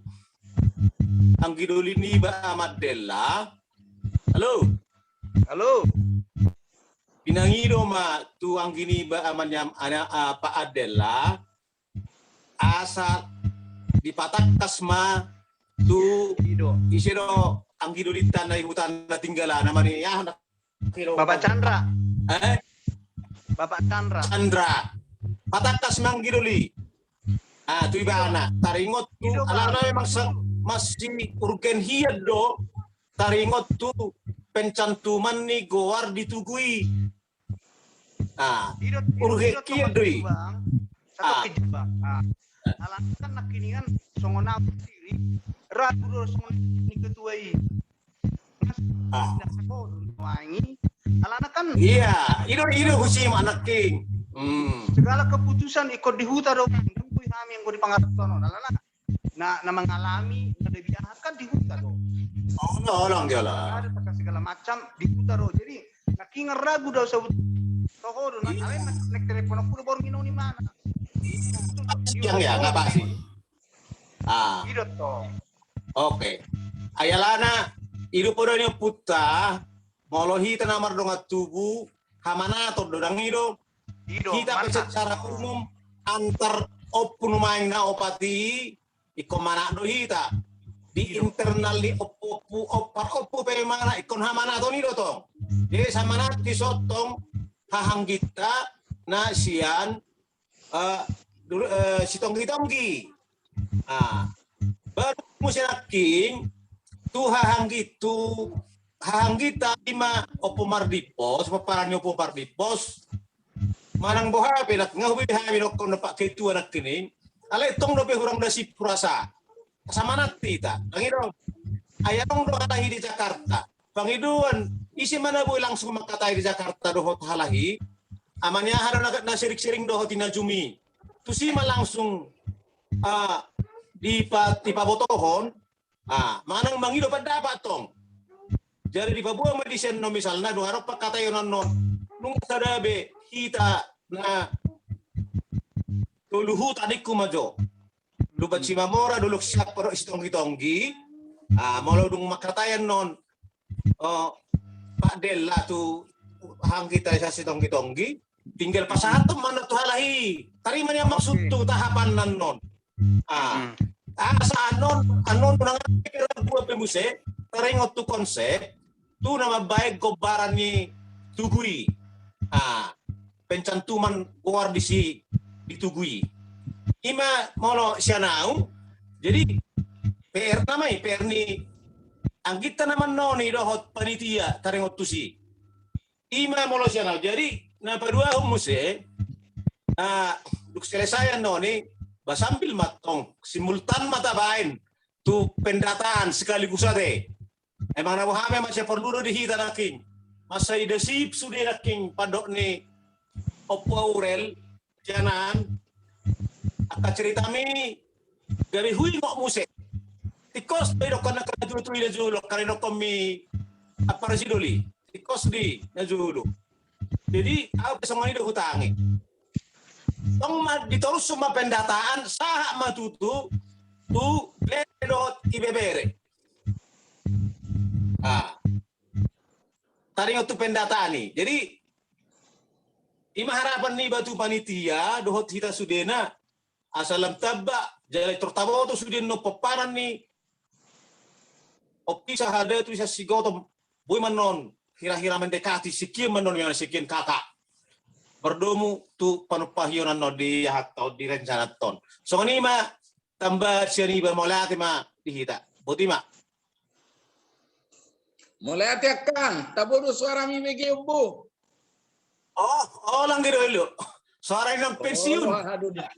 anggidoli niba Ama Andela. Halo. Halo. Pinangido ma tu anggi niba Ama ni Am-, ana, ah, Pa Andela. Asa dipatangkas ma tu, i do, ise do anggidolinta na di huta na tinggal, nama ni, ah, na, Bapak Chandra. Eh? Bapak Chandra. Chandra. Patangkas ma anggidoli. Ah, tu ibana. Taringot tu, i do, alana memang sa-, masih urgen hian do. Taringot tu pencantuman ni goar di tugu i. Ah, i do, i do, urgen hian do i. Satu kejebak. Ah. Alana kan nangkiningan songon au sendiri, ragu do songon ni ketua i. Ah. Alana kan, iya, i do, i do husi ma nangkin. Hmm. Segala keputusan ingkon di huta do, ndang boi hami anggo di pangarantoan on. Alana na, na mangalami, na dabiahan kan di huta do. Oh, no, olong dia lah. Ada tangkas segala macam di huta do. Jadi, nangkiningan ragu do au sabut. Toho do, na, iya, alai na, naeng telepon au do baru nginong ni mana. Iya. Siang ya, nggak pasti. Ah. I do tong. Oke. Ai alana, i do poda ni ompunta, molo hita na mardongan tubu, hamanaton do, ndang i do. I do, hita pe secara umum antar ompu nuaeng na opat i, ingkon manat do hita. Di internal ni ompu-ompu, om-, parompu pe manat, ingkon hamanaton i do tong. Jadi, samanat i sottong hahangginta na sian, eh, dulu, eh, Sitonggi-tonggi. Ah, baru muse nangkin tu hahanggi-, tu hahangginta i ma Ompu Mardimpos, pomparan ni Ompu Mardimpos. Manang boha pe nangkin, nga huboto hami dohonon Pak Ketua nangkin i. Alai tong dope hurang dasip hurasa. Samanat hita. Ndang i do. Ai adong do halahi di Jakarta. Pangidoan, ise ma na boi langsung mangkatai di Jakarta dohot halahi. Ama ni aha do na, na sering-sering dohot i na jumi. Tusi ma langsung, ah, dipa-, dipabotohon. Ah, manang mangido pandapat tong. Jadi dipaboa ma disi annon misalna, dung adong pangkataion annon. Nunga sada be hita na tolu huta ningku ma jo. Lumban Simamora, Dolok Siap, Pondok Sitonggi-tonggi. Ah, molo dung mangkatai annon. Oh, della tu hangkita i sasitonggi-tonggi, tinggal pasahathon ma annon tu halak i. Tarima nian maksudhu tahapan annon. Ah. Asa annon, annon unang ate pe rambu pe muse, taringot tu konsep, tu na mambaen gombaran ni tugu i. Ah. Pencantuman goar di si di tugu i. Ima molo sian au, jadi P R nama i, P R ni anggita na mannoni dohot panitia taringot tusi. Ima molo sian au. Jadi na paduahon muse, ah, dung selesai annon i, ba sambil ma tong simultan ma tabaen tu pendataan sekaligus ate. Emang na boha memang sai porlu do di hita nangkin. Masa ida sip sude nangkin pandok ni Ompu Aurel sian an. Angka ceritami gabe huingot muse. Tingkos do idokkon angka na tutu i na jolo, angka na idokkon mi Ampara Sidoli. Tingkos di na jolo. Jadi au pe songon i do hutangi. Tong ma ditorushon ma pendataan, sahat ma tutu tu bere dohot ibebere. Ah. Taringot tu pendataan i. Jadi ima harapan niba tu panitia dohot hita sudena, asa lam tamba jala tor taboto sude annon pomparan ni Ompu i Sahada tu i Sasigotom, boi ma annon hira-hira mendekati sekian ma annon, sekian kata. Berdomu tu panumpahion annon di ahathon, di rencanathon. Songon i ma tamba sian iba, mauliate ma di hita. Boti ma. Mauliate angkang, tabo do suarami bege, Ompu. Oh, oh, lang gitu dulu. Suara yang pensiun. Oh, aduh, dah.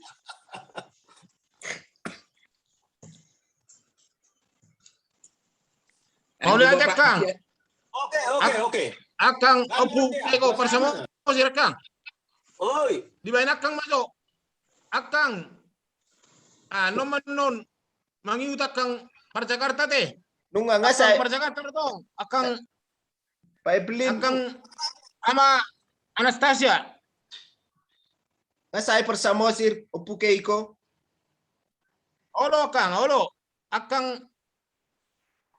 Mauliate angkang. Oke, oke, oke. Angkang Ompu Eko parsama sira angkang. Oi. Dibaen angkang ma jo. Angkang. Ah, non ma non mangihut angkang par Jakarta te. Nunga nga sai par Jakarta do tong. Angkang Pak Evelyn. Angkang ama Anastasia. Nga sai par Samosir, Ompu Keiko. Olo angkang, olo. Angkang,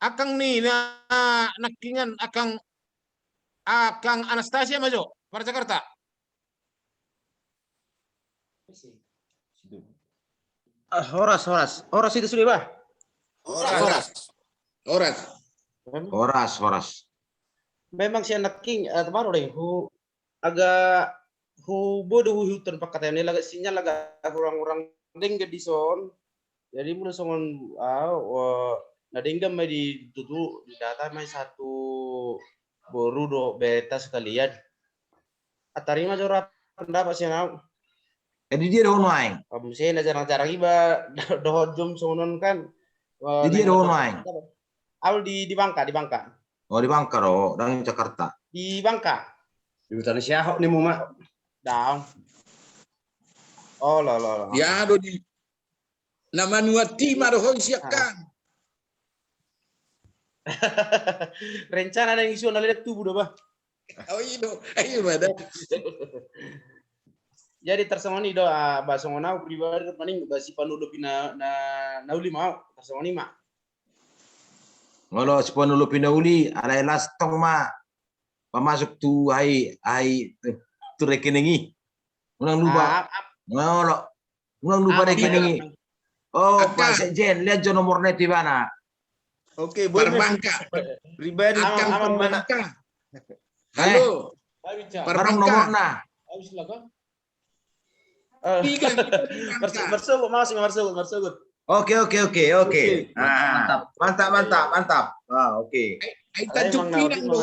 angkang ni na nangkiningan angkang, angkang Anastasia ma jo, par Jakarta. Ah, horas, horas. Horas ida sude, bah. Horas. Horas. Horas. Horas, horas. Memang sian nangkin, eh, teman udah hu agak hu bodo hu huton pakatan ni laga sinyal laga kurang-kurang denggan di son. Jadi mula songon, ah, na denggan ma di tutu di data ma satu boru do beta sekalian. Atarima jora pendapat sian au. Jadi dia dohonon aeng. Om se na jarang-jarang iba dohot jom songon on kan. Jadi dia dohonon aeng. Au di, di Bangka, di Bangka. Oh, di Bangka do, dang Jakarta. Di Bangka. Di hutan si Ahok ni muma. Dang. Oh, lo, lo, lo. Ya do di na manuat tima do hoi siakkan. Rencana na isu na ledak tubuh do bah. Oh, iyo, iyo, bah. Jadi tarsongon i do, ah, bah songon au pribadi paling bah si panolopi na, na, na uli mau tarsongon i ma. Molo si panolopi na uli, alai las tong ma pamasuk tu ai, ai, tu rekening i. Unang lupa. Ah, ah. Molo unang lupa rekening i. Oh, Pak Sekjen, lihat jo nomorna tu ibana. Oke, boleh. Perbankan. Pribadi. Akan perbankan. Halo. Barang nomorna. Habis lah kan? Tiga kita di Bangka. Marsogot, masuk, marsogot, marsogot. Oke, oke, oke, oke. Mantap, mantap, mantap. Ah, oke. Ai Tanjung Pinang do.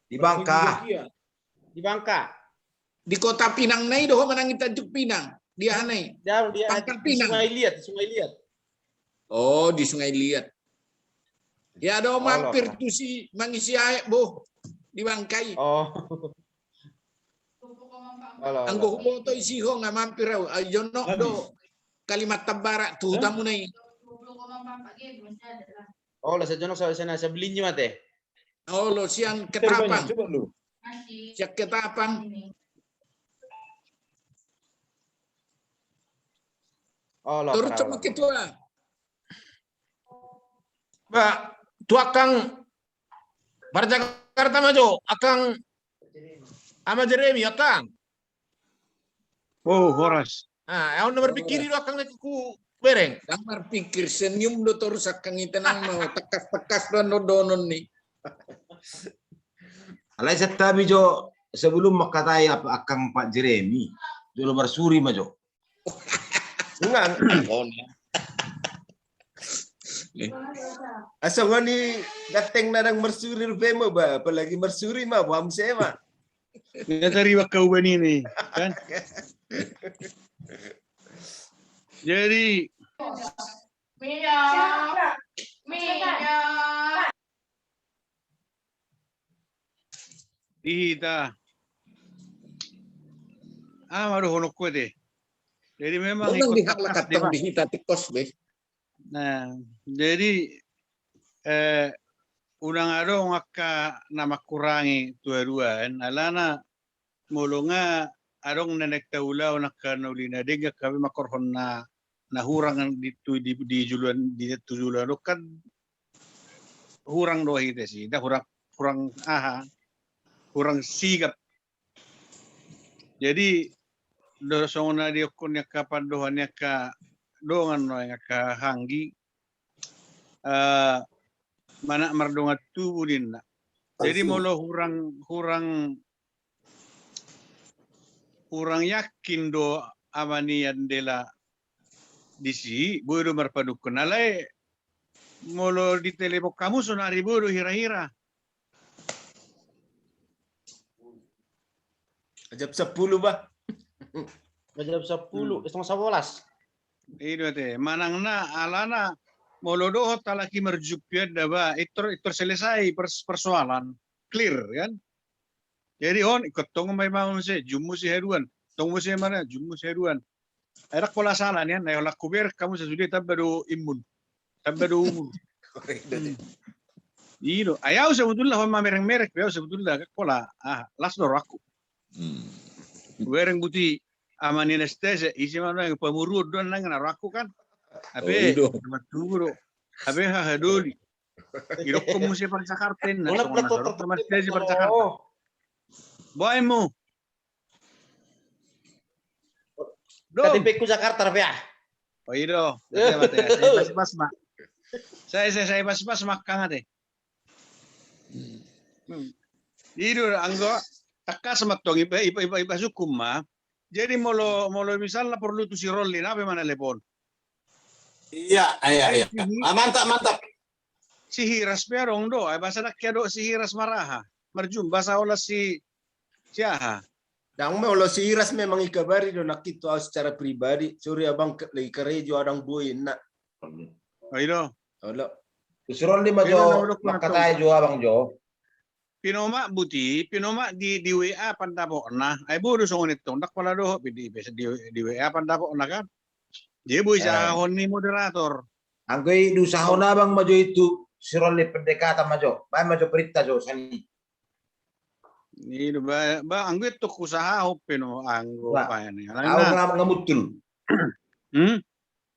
Di Bangka. Di Bangka. Di kota Pinang na i do ho manang di Tanjung Pinang. Di aha na i? Pangkal Pinang. Sungai Liat, Sungai Liat. Oh, di Sungai Liat. Ya do mampir tu si mangisi aek bo di Bangka i. Oh. Anggo huboto isi ho nga mampir au. Ai jonok do Kalimantan Barat tu hutamuna i. Oh, lah sajonok sa sana sebelinyi mate. Olo, sian Ketapang. Sian Ketapang. Olo, terus coba ketua. Bah, tu angkang Parjakarta ma jo, angkang Ama Jeremy, angkang. Oh, horas. Ah, ahu na marpikir i do angkang na ku bereng. Ndang marpikir, senyum do torus angkang i, tenang ma ho, tangkas-tangkas do annon dohonon ni. Alai santabi jo, sebelum mangkatai angkang Pak Jeremy, jolo marsuri ma jo. Nang. Asa ngoni ganteng na ndang marsuri rupe ma ba, apalagi marsuri ma, boha muse ma. Nga tari bakka uban ini, kan? Jadi, di hita. Ah, aduh, honok kue deh. Jadi memang ikut di hita tikos deh. Nah, jadi eh, unang adong angka na mangkurangi tu haduan, alana molo nga adong na naeng taulahon angka na uli na denggan, angka be mangkorhon na, na hurang di, tu, di, di juluan, di tu juluan on kan hurang do hita si, da hurang, hurang aha, hurang sigap. Jadi do songon na didok ni angka pandohan ni angka dongan nuaeng, angka hanggi, eh, manat mardongan tubu ninna. Jadi molo hurang, hurang, hurang yakin do ama ni Andela disi, boi do marpadukun. Alai molo ditelepon hamu sonari boi do hira-hira. Jam sampulu ba. Jam sampulu, hmm, setengah sebelas. I do ate, manang na alana molo dohot halak i marjumpian da ba, intor, intor selesai pers-, persoalan, clear kan. Jadi on, ingkon tong ma i ma muse, jummu si haduan, tong muse ma na, jummu si haduan. Ai ndang pola sala nian, ai holan hubereng hamu sasude tamba do imun. Tamba do umur. Korek do. Hmm. I do. Ai ahu sebetulna, hon mamereng-mereng pe ahu sebetulna, ndang pola, ah, las do rohangku. Hmm. Hubereng buti ama ni Anastasia, ise ma nang pamoruon do nang na rohangku kan. Hape, oh, i do. Teman tubu do. Hape hahadoli. Idokkon muse par Jakarta inna, songon na so adong Anastasia par Jakarta. Boha immu? Dong. K T P ku Jakarta dope ah. Oh, i do. Sai pas-pas ma. Sai, sai, sai pas-pas ma angkang ate. Hmm. I do anggo tangkas ma tong ipa, ipa, ipa, ipa sukkum ma. Jadi molo, molo misalna porlu tu si Rolly, na be ma na lepon. Iya, iya, iya. Ah, mantap, mantap. Si Hiras pe adong do, ai boasa ndang adong si Hiras maraha. Marjumpa sa holan si, si aha. Ndang, molo si Hiras memang ikabari do nangkin tu ahu secara pribadi. Sorry abang, lagi karejo adang boi na. Oh, i do. Olo. Terus Rolly ma jo, mangkatai jo abang jo. Pinomat buti, pinomat di, di W A pandapotna. Ai boi do songon i tong, ndang pola dohot pe di, di, di W A pandapotna kan. Jadi boi sahahon ni moderator. Anggo i diusahahon abang ma jo itu, si Rolly pendekatan ma jo. Baen ma jo perintah jo sani. I do ba, ba anggo i tong husahahon pe no anggo baen i. Ahu nga, nga muncul. Hmm?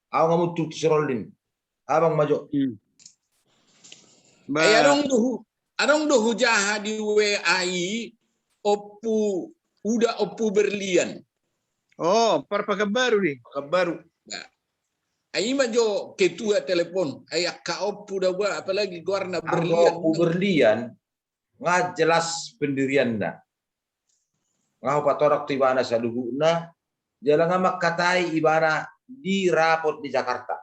Ahu nga muncul tu si Rolly. Abang ma jo. Hmm. Ba- Ai adong do hu-, adong do hujaha di W A i, Ompu, uda Ompu Berlian. Oh, par Pekanbaru di. Pekanbaru. Nah. Ai i ma jo ketua telepon. Ai angka ompu da ba, apalagi goarna Berlian. Anggo Ompu Berlian. Nga jelas pendirianna. Nga hupatorang tu ibana saluhutna, jala nga mangkatai ibana di rapot di Jakarta.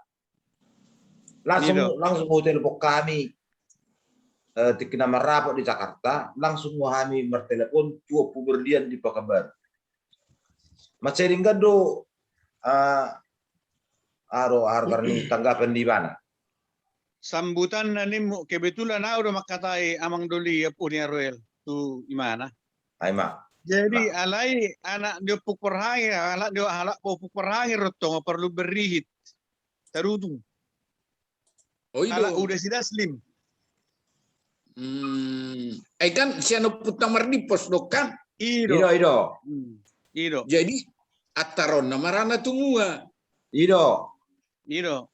Langsung, langsung hutelepon hami, eh, tingki na marrapot di Jakarta, langsung hami martelepon tu Ompu Berlian di Pekanbaru. Mansai denggan do, eh, aro harga ni tanggapan di ibana. Sambutanna nimmu, kebetulan ahu do mangkatai Amang Doli, Ompu ni Aroel, tu imana. Ai ma. Jadi alai anak ni Ompu Parhangir, anak ni, anak Ompu Parhangir do tong, parlu berrihit. Tarutung. Oh, i do. Anak uda si Daslim. Hmm. Ai kan sian Ompunta Mardimpos do kan? I do. I do, i do. Hmm. I do. Jadi antaronna ma ra na tu mua. I do. I do.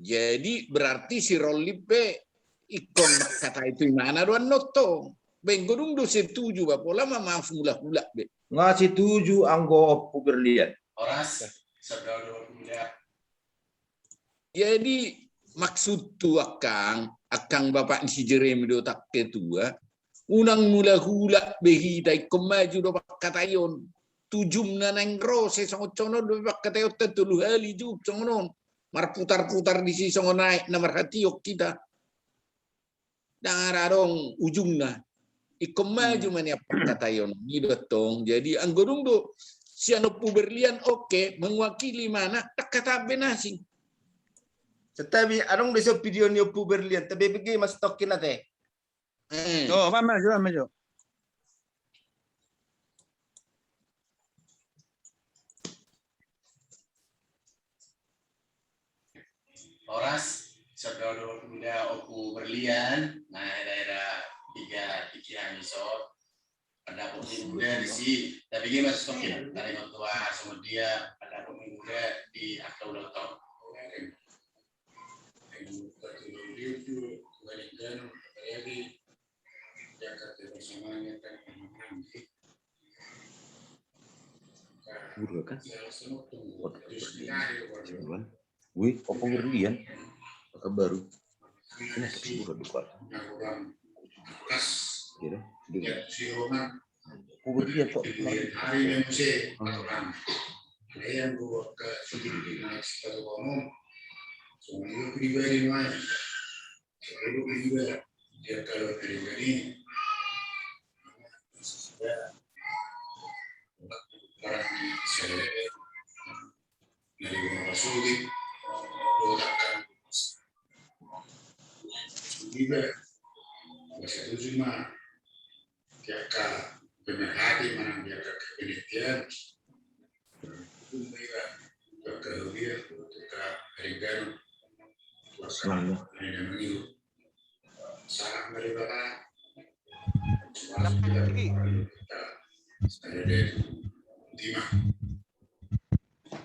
Jadi berarti si Rolly pe Ingkon mangkatai tu imana do annon tong. Ba anggo dung do setuju ba pola ma maaf mulak-mulak be. Nga setuju anggo Ompu Berlian. Horas, saudara Ompu Berlian. Jadi maksudhu angkang, angkang bapak ni si Jeremy dohot angka ketua, unang mulak-mulak be hita ingkon maju do pangkataion. Tu jumna naeng ro sai songon songon on do pangkataionta tolu hali jum songon on. Marputar-putar disi songon aek na marhatiop hita. Ndang adong ujungna. Ingkon maju ma nian pangkataion. I do tong. Jadi anggo dung do sian Ompu Berlian oke, mewakili imana, ndang hata be na asing. Tetapi adong do ison video ni Ompu Berlian, tapi bege ma sitongkin ate. Eh. Oh, apa maju, apa maju. Horas, saudara Ompu Berlian, Ompu Berlian, na daerah tiga, tiga ni so. Ada Ompu Berlian di si, tapi dia masih sokil. Tadi waktu ah, sama dia ada Ompu Berlian di Akta Ulang Tahun. Pura kan? Waktu Berlian. Wih, Ompu Berlian. Pekanbaru. Ini si pura duka. Gitu. Ompu Berlian tok.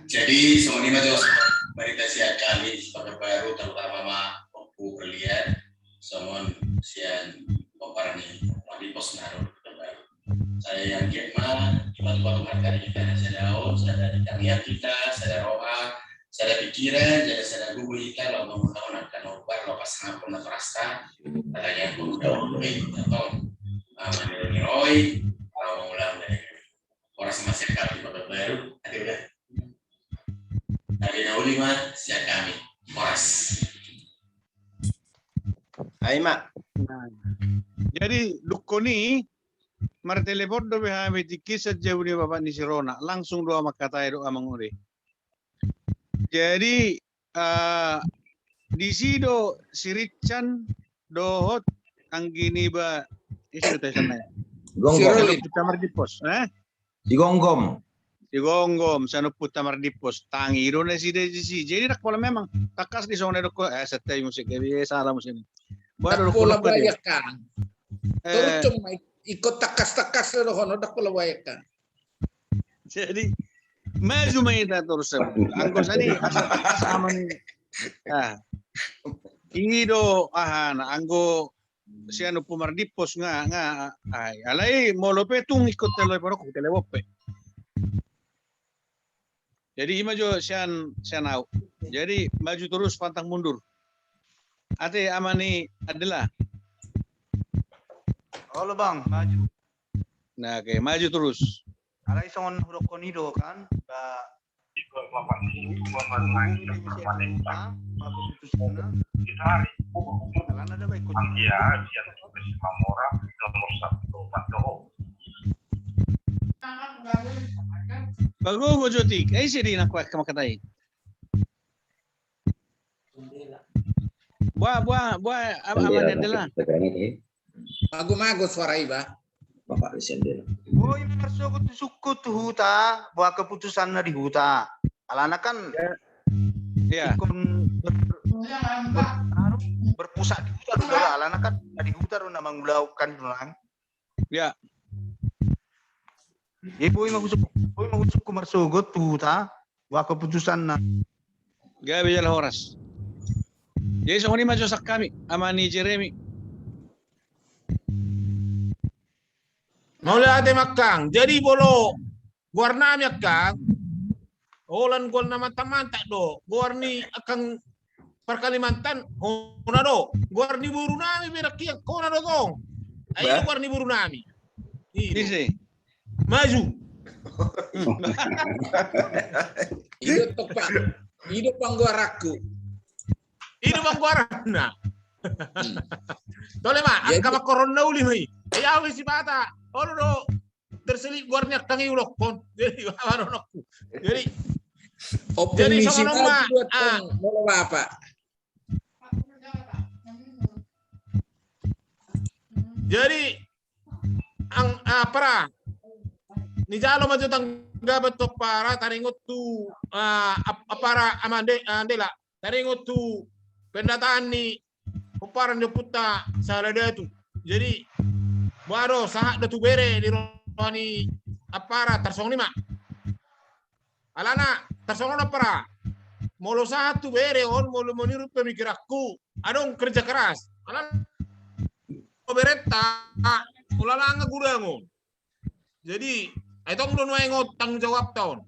Jadi songon i ma jo barita sian hami di Pekanbaru, terutama ma Ompu Berlian songon sian pomparan ni Ompu Mardimpos na ro di Pekanbaru. Sai anggiat ma, ima tu patungan hita na sada on, sada di tangiang hita, sada roha, sada pikiran, sada, sada gogo hita laho mangulahon angka na hombar laho pasangaphon natorasta. Ala ni angka na hombar i, tong, maniroi-roi laho mangulahon. Horas ma sian hami di Pekanbaru. Ate udah. Ate na uli ma sian hami. Horas. Ai ma. Jadi dungkon i martelepon dope hami tingki sian jabu ni bapak ni si Rona, langsung do ahu mangkatai dohot amang on. Jadi, eh, disi do si Rincan dohot anggi niba, ise do ate sian na, Gomgom. Si Ompu Mardimpos, eh? Si Gomgom. Si Gomgom, sian Ompu Mardimpos, tangi do nasida disi. Jadi ndang pola memang tangkas di songon na didok, eh, santabi muse, gabe salah muse. Ndang pola bayangkan. Torus cuma ingkon tangkas-tangkas do hono, ndang pola bayangkan. Jadi maju ma hita torus. Anggo sani, asa, asa aman i. Ah. I do aha na, anggo sian Ompu Mardimpos nga, nga, ai, alai molo pe tung ingkon telepon, telepon pe. Jadi ima jo sian, sian ahu. Jadi maju torus, pantang mundur. Ate ama ni Adela. Olo bang, maju. Na oke, maju torus. Alai songon hudokkon i do kan, ba Pagogo jo ate, ai ise di na kuat kama katai. Boa, boa, boa, ama ni Adela. Mago-mago suara i ba. Bapak Resendel. Boi marsogot tu sungkun tu huta, boha keputusanna di huta. Alana kan ingkon ber-, ber-, anu, berpusat di huta do, alana kan di huta do na mangulahon kan, Tulang. Ya. Jadi boi ma husungkun, boi ma husungkun marsogot tu huta, boha keputusanna. Gabe jala horas. Jadi songon i ma jolo sian hami, ama ni Jeremy. Mauliate ma angkang. Jadi molo goar nami angkang, holan goar na mantak-mantak do. Goar ni angkang par Kalimantan, hona do. Goar ni boru nami pe nangkin, hona do tong. Ai goar ni boru nami. Ise? Maju. Ido tong, Pak. Ido panggoaranku. Ido panggoaranna. Tole ma, angka mangkorhon na uli ma i. Ai au sipata. Olo do terselip goar ni angkang i ulokkon. Jadi, apa donokku. Jadi, jadi songon on ma. Molo Bapak. Jadi, ang, ah, Ampara. Nijalo ma jo tanggapan tu Ampara, taringot tu, ah, ap-, Ampara, Amande-, Andela. Taringot tu pendataan ni pomparan ni ompunta Sahala Datu. Jadi, boha do, sahat do tu bere di roha ni Ampara, tarsongon i ma. Alana, tarsongon on Ampara. Molo sahat tu bere on, molo meniru pemikiranku, adong kerja keras. Alana, berenta, molo langa gudang on. Jadi, ai tong do nuaeng on tanggung jawabta on.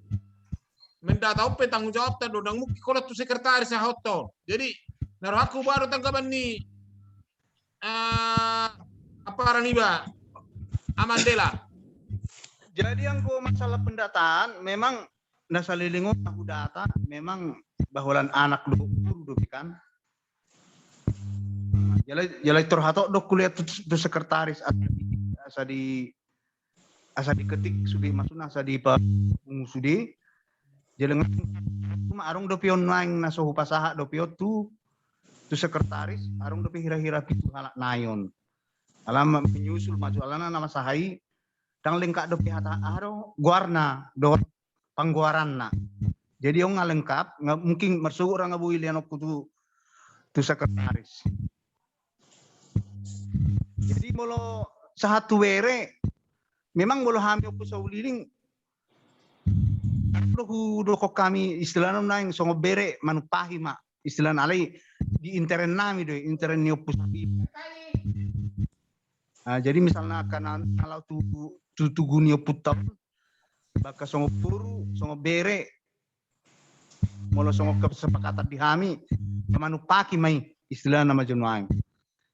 Mendata on pe tanggung jawabta do, ndang mungkin holan tu sekretaris sahot on. Jadi, na rohangku boha do tanggapan ni, eh, Ampara, Niba, Amandela. Jadi, anggo masalah pendataan, memang na saleleng on na hudata, memang ba holan anak do, boru do kan. Jala, jala tor hatop do kuliah tu, tu sekretaris, asa di, asa di, asa diketik sude, maksudna asa dipapungu sude. Jala nunga adong dope on nuaeng na so hupasahat dope on tu, tu sekretaris, adong dope hira-hira pitu halak nai on. Alana menyusul maju, alana na masahat i, ndang lengkap dope hata, aha do, goarna dohot panggoaranna. Jadi on nga lengkap, nga, mungkin marsogot ra nga boi leanonku tu, tu sekretaris. Jadi molo sahat tu bere, memang molo hami Ompu Sauliling, molo hudokhon hami istilahna nuaeng songon bere, manumpahi ma istilahna, alai di intern nami do, intern ni Ompu Sauliling. Nah, jadi misalna angka na, na laho tu, tu tugu ni ompunta on, angka songon boru, songon bere, molo songon kesepakatan di hami, manumpahi ma i, istilahna ma jo nuaeng.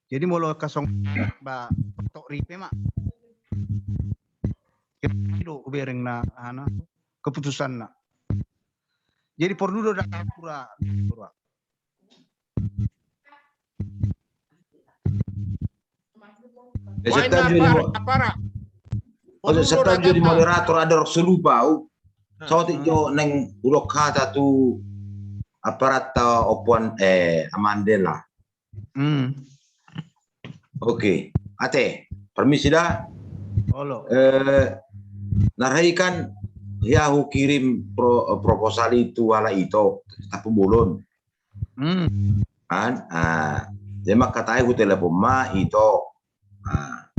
Jadi molo angka songon, ba, tok ripe ma. Kira do bereng na, aha na, keputusanna. Jadi porlu do da pura, pura. Eh, wah, setan jadi mo-, Ampara. Oh, setan jadi moderator, ada rok solupa, au. Nah, saotik jo naeng hudok hata tu Ampara, ta Ompu an, eh, Amandela. Hmm. Oke, ate, permisi da. Olo. Eh, na ra i kan, hea hukirim pro-, proposal i tu halak Ito, Tampubolon. Hmm. Kan? Ah, jadi mangkatai hutelepon ma Ito. Ah.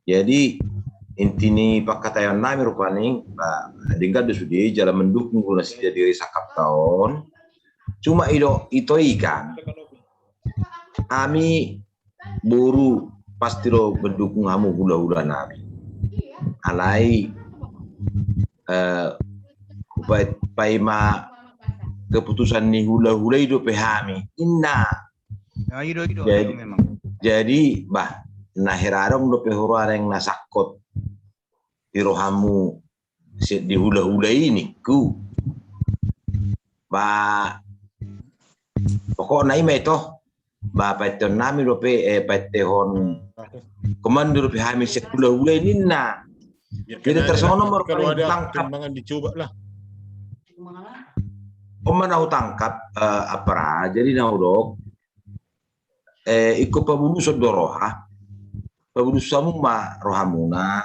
Jadi, inti ni pangkataion nami rupani, ba, denggan do sude jala mendukung hula sida di ri sangkapta on. Cuma i do, Ito i kan. Hami boru pasti do mendukung hamu hula-hula nami. Alai, eh, hupa-, paima keputusan ni hula-hula i dope hami. Inna. Nah, i do, i do, jadi, i do memang. Jadi, bah, na hera adong dope huroa naeng na sangkot di rohamu sian di hula-hula i ningku. Ba, pokokna i ma, Ito. Ba, paeteon nami dope, eh, paetehon komando dope hami sian hula-hula i ninna. Jadi tarsongon on ma rupani hutangkap. On ma na hutangkap, eh, Ampara, jadi na hudok, eh, ingkon pabuluson do roha. Pabuluson hamu ma rohamuna.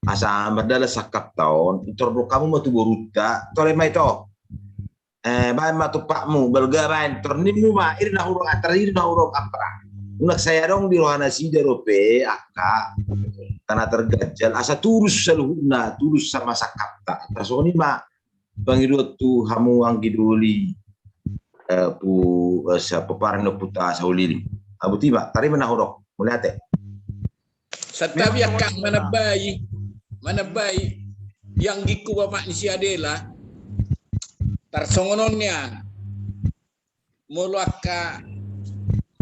Asa mardalan sangkapta on, tor dok hamu ma tu borunta, tole ma, Ito. Eh, baen ma tumpakmu, balga baen, tor ninmu ma, i do na hudok, antar i do na hudok, Ampara. Unang sai adong di roha nasida dope, angka, tana terganjal, asa tulus saluhutna, tulus sama sangkapta. Tarsongon i ma, pangidoan tu hamu anggi doli. eh, pu, eh, sa, pomparan ni ompunta Sauliling. Abu tiba, tarima na hudok, mauliate. Santabi angka manambai, manambai di anggingku bapak ni si Adela, tarsongon on nian. Molo angka,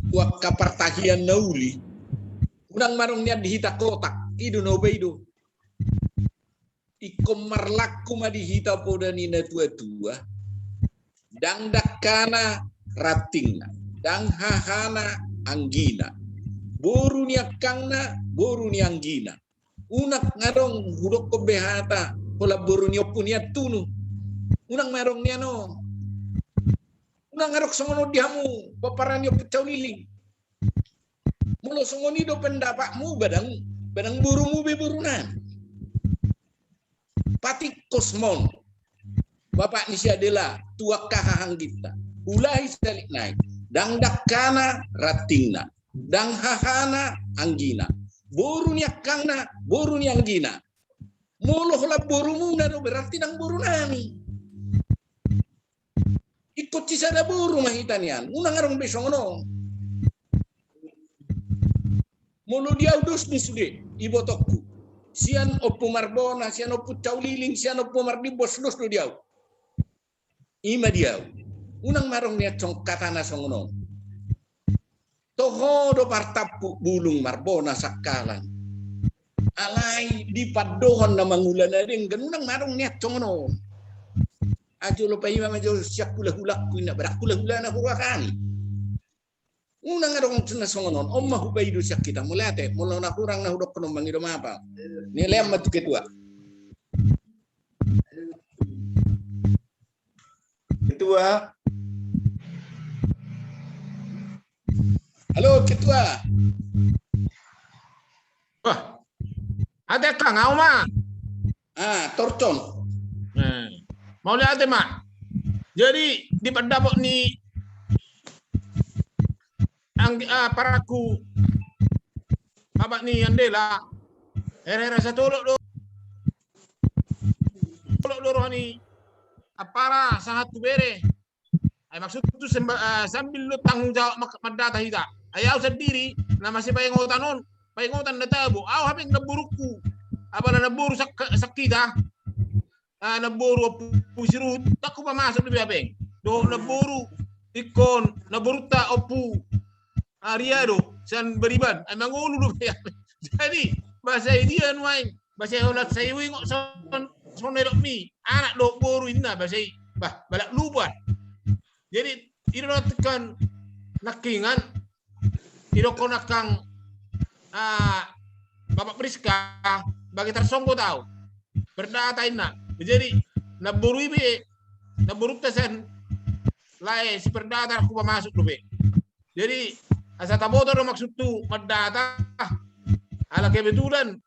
tu angka partahian na uli, unang ma adong nian di hita kotak, i do na hubaen do. Ingkon marlaku ma di hita poda ni na tua-tua, ndang dangkana rantingna, ndang hahana anggina. Boru ni angkangna, boru ni anggina. Unang adong hudokkon be hata, holan boru ni ompu ni antunu. Unang ma adong nian on. Unang adong songon on di hamu, pomparan ni ompunta Sauliling. Molo songon i do pendapatmu, ba ndang, ba ndang borumu be borunami. Patingkos ma on, bapak ni si Adela, tu angka hahaangginta. Ulahi sahali nai, ndang dangkana rantingna, ndang hahana anggina. Boru ni angkangna, boru ni anggina. Molo holan borumuna do, berarti ndang borunami. Ingkon sisada boru ma hita nian, unang adong be songon on. Molo di au dos do sude, ibotongku. Sian Ompu Marbona, sian Ompunta Sauliling, sian Ompu Mardimbos, dos do di au. I ma di au. Unang ma adong nian songon hata na songon on. Toho do martampuk bulung Marbona sangkalan. Alai di pandohan na mangula na denggan, unang ma adong nian songon on. Ajo lo paima ma jo sian hula-hulangku, inna, ba ndang hula-hula na huroha hami. Unang adong na songon on, on ma hubaen do sian hita, mauliate. Molo na hurang na hudokkon on, mangido maaf au. Ni lean ma tu ketua. Ketua. Halo, ketua. Wah. Ate angkang, au ma. Ah, torcon. Eh. Mauliate ma. Jadi, di pandapot ni ang-, ah, paraku, bapak ni Andela, hera-hera satolok do. Tolok do roha ni ampara sahat tu bere. Ai maksudhu semba-, eh, sambil do tanggung jawab mak-, mandata hita. Ai au sandiri, na masipaingotan on, paingotan na tabo. Au hape namborungku. Apala namboru sak-, sakkita. Ah, namboru Ompu Sirut, ndang hupamasuk dope hape. Dohot namboru, ingkon, namborunta Ompu Aria do, sian Bariban. Ai mangolu dope hape. Jadi, bahasa i dia nuaeng. Bahasa i holan sai huingot son, son na didokmi. Anak dohot boru inna, bahasa i. Bah, balak lupa. Jadi, i do nangkin nangkiningan, didokkon angkang, ah, Bapak Priska, bage tarsonggot au. Perdata inna. Jadi, namboru i be, namborunta sian lae si Perdata ndang hupamasuk dope. Jadi, asa taboto do maksudhu mandata, ala kebetulan,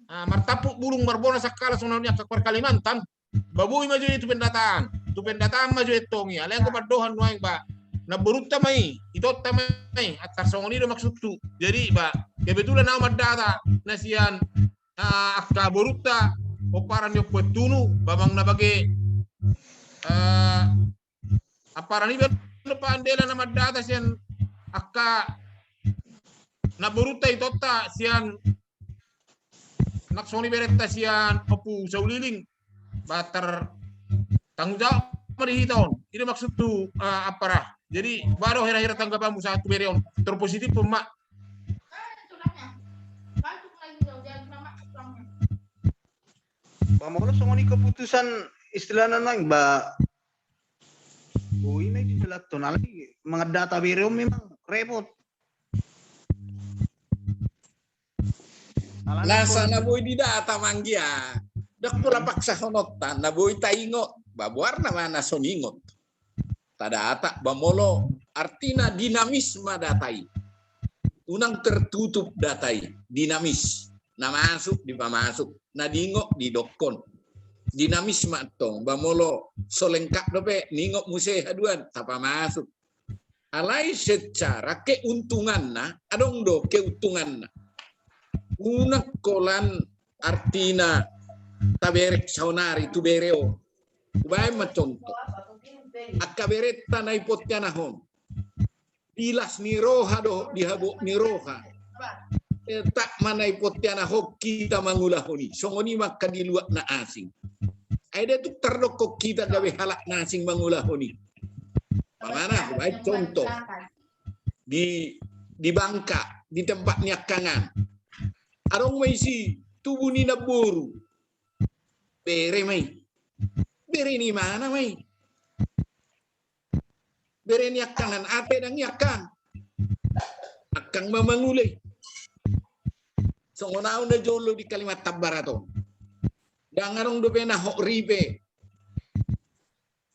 ah, martampuk bulung Marbona sangkala songon i angka par Kalimantan, ba boi ma jo i tu pendataan, tu pendataan ma jo i tong i, alai anggo pandohan nuaeng ba, namborunta ma i, itonta ma i, antar songon i do maksudhu. Jadi ba, kebetulan au mandata, na sian, ah, angka borunta, pomparan ni Ompu Antunu, ba manang na bage, eh, amparan i be do Pak Andela na mandata sian angka namborunta itonta sian nang songon i berenta sian Ompu Sauliling, ba tar tanggung jawab ma di hita on. I do maksudhu, eh, ampara. Jadi, ba adong hira-hira tanggapanmu sahat tu bere on. Tor positif ma. Ba molo songon i keputusan istilahna nang ba. Oh, i ma i di jelaton. Alai mangadata bere on memang repot. Nasa na boi didata ma anggia. Ndang pola paksahononta, na boi taingot. Ba boarna ma na so niingot. Tadata, ba molo artina dinamis ma data i. Unang tertutup data i, dinamis. Na masuk dipamasuk, na diingot didokkon. Dinamis ma antong, ba molo so lengkap dope, niingot muse haduan, tapamasuk. Alai secara keuntunganna, adong do keuntunganna. Unang holan artina taberek saonari tu bere on. Hubaen ma contoh. Angka berenta na dipotianahon di las ni roha dohot di habot ni roha. Tetap ma na dipotianahon hita mangulahon i. Songon i ma angka di luat na asing. Ai nda tung tardokkon hita gabe halak na asing mangulahon i. Umpamana, baen contoh. Di, di Bangka, di tempat ni angkang an. Adong ma disi tubu ni namboru. Bere ma i. Bere ni mana ma i? Bere ni angkang an, ate ndang i angkang. Angkang ma mangula i. Songon au na jolo di Kalimantan Barat on. Ndang adong dope na hot ripe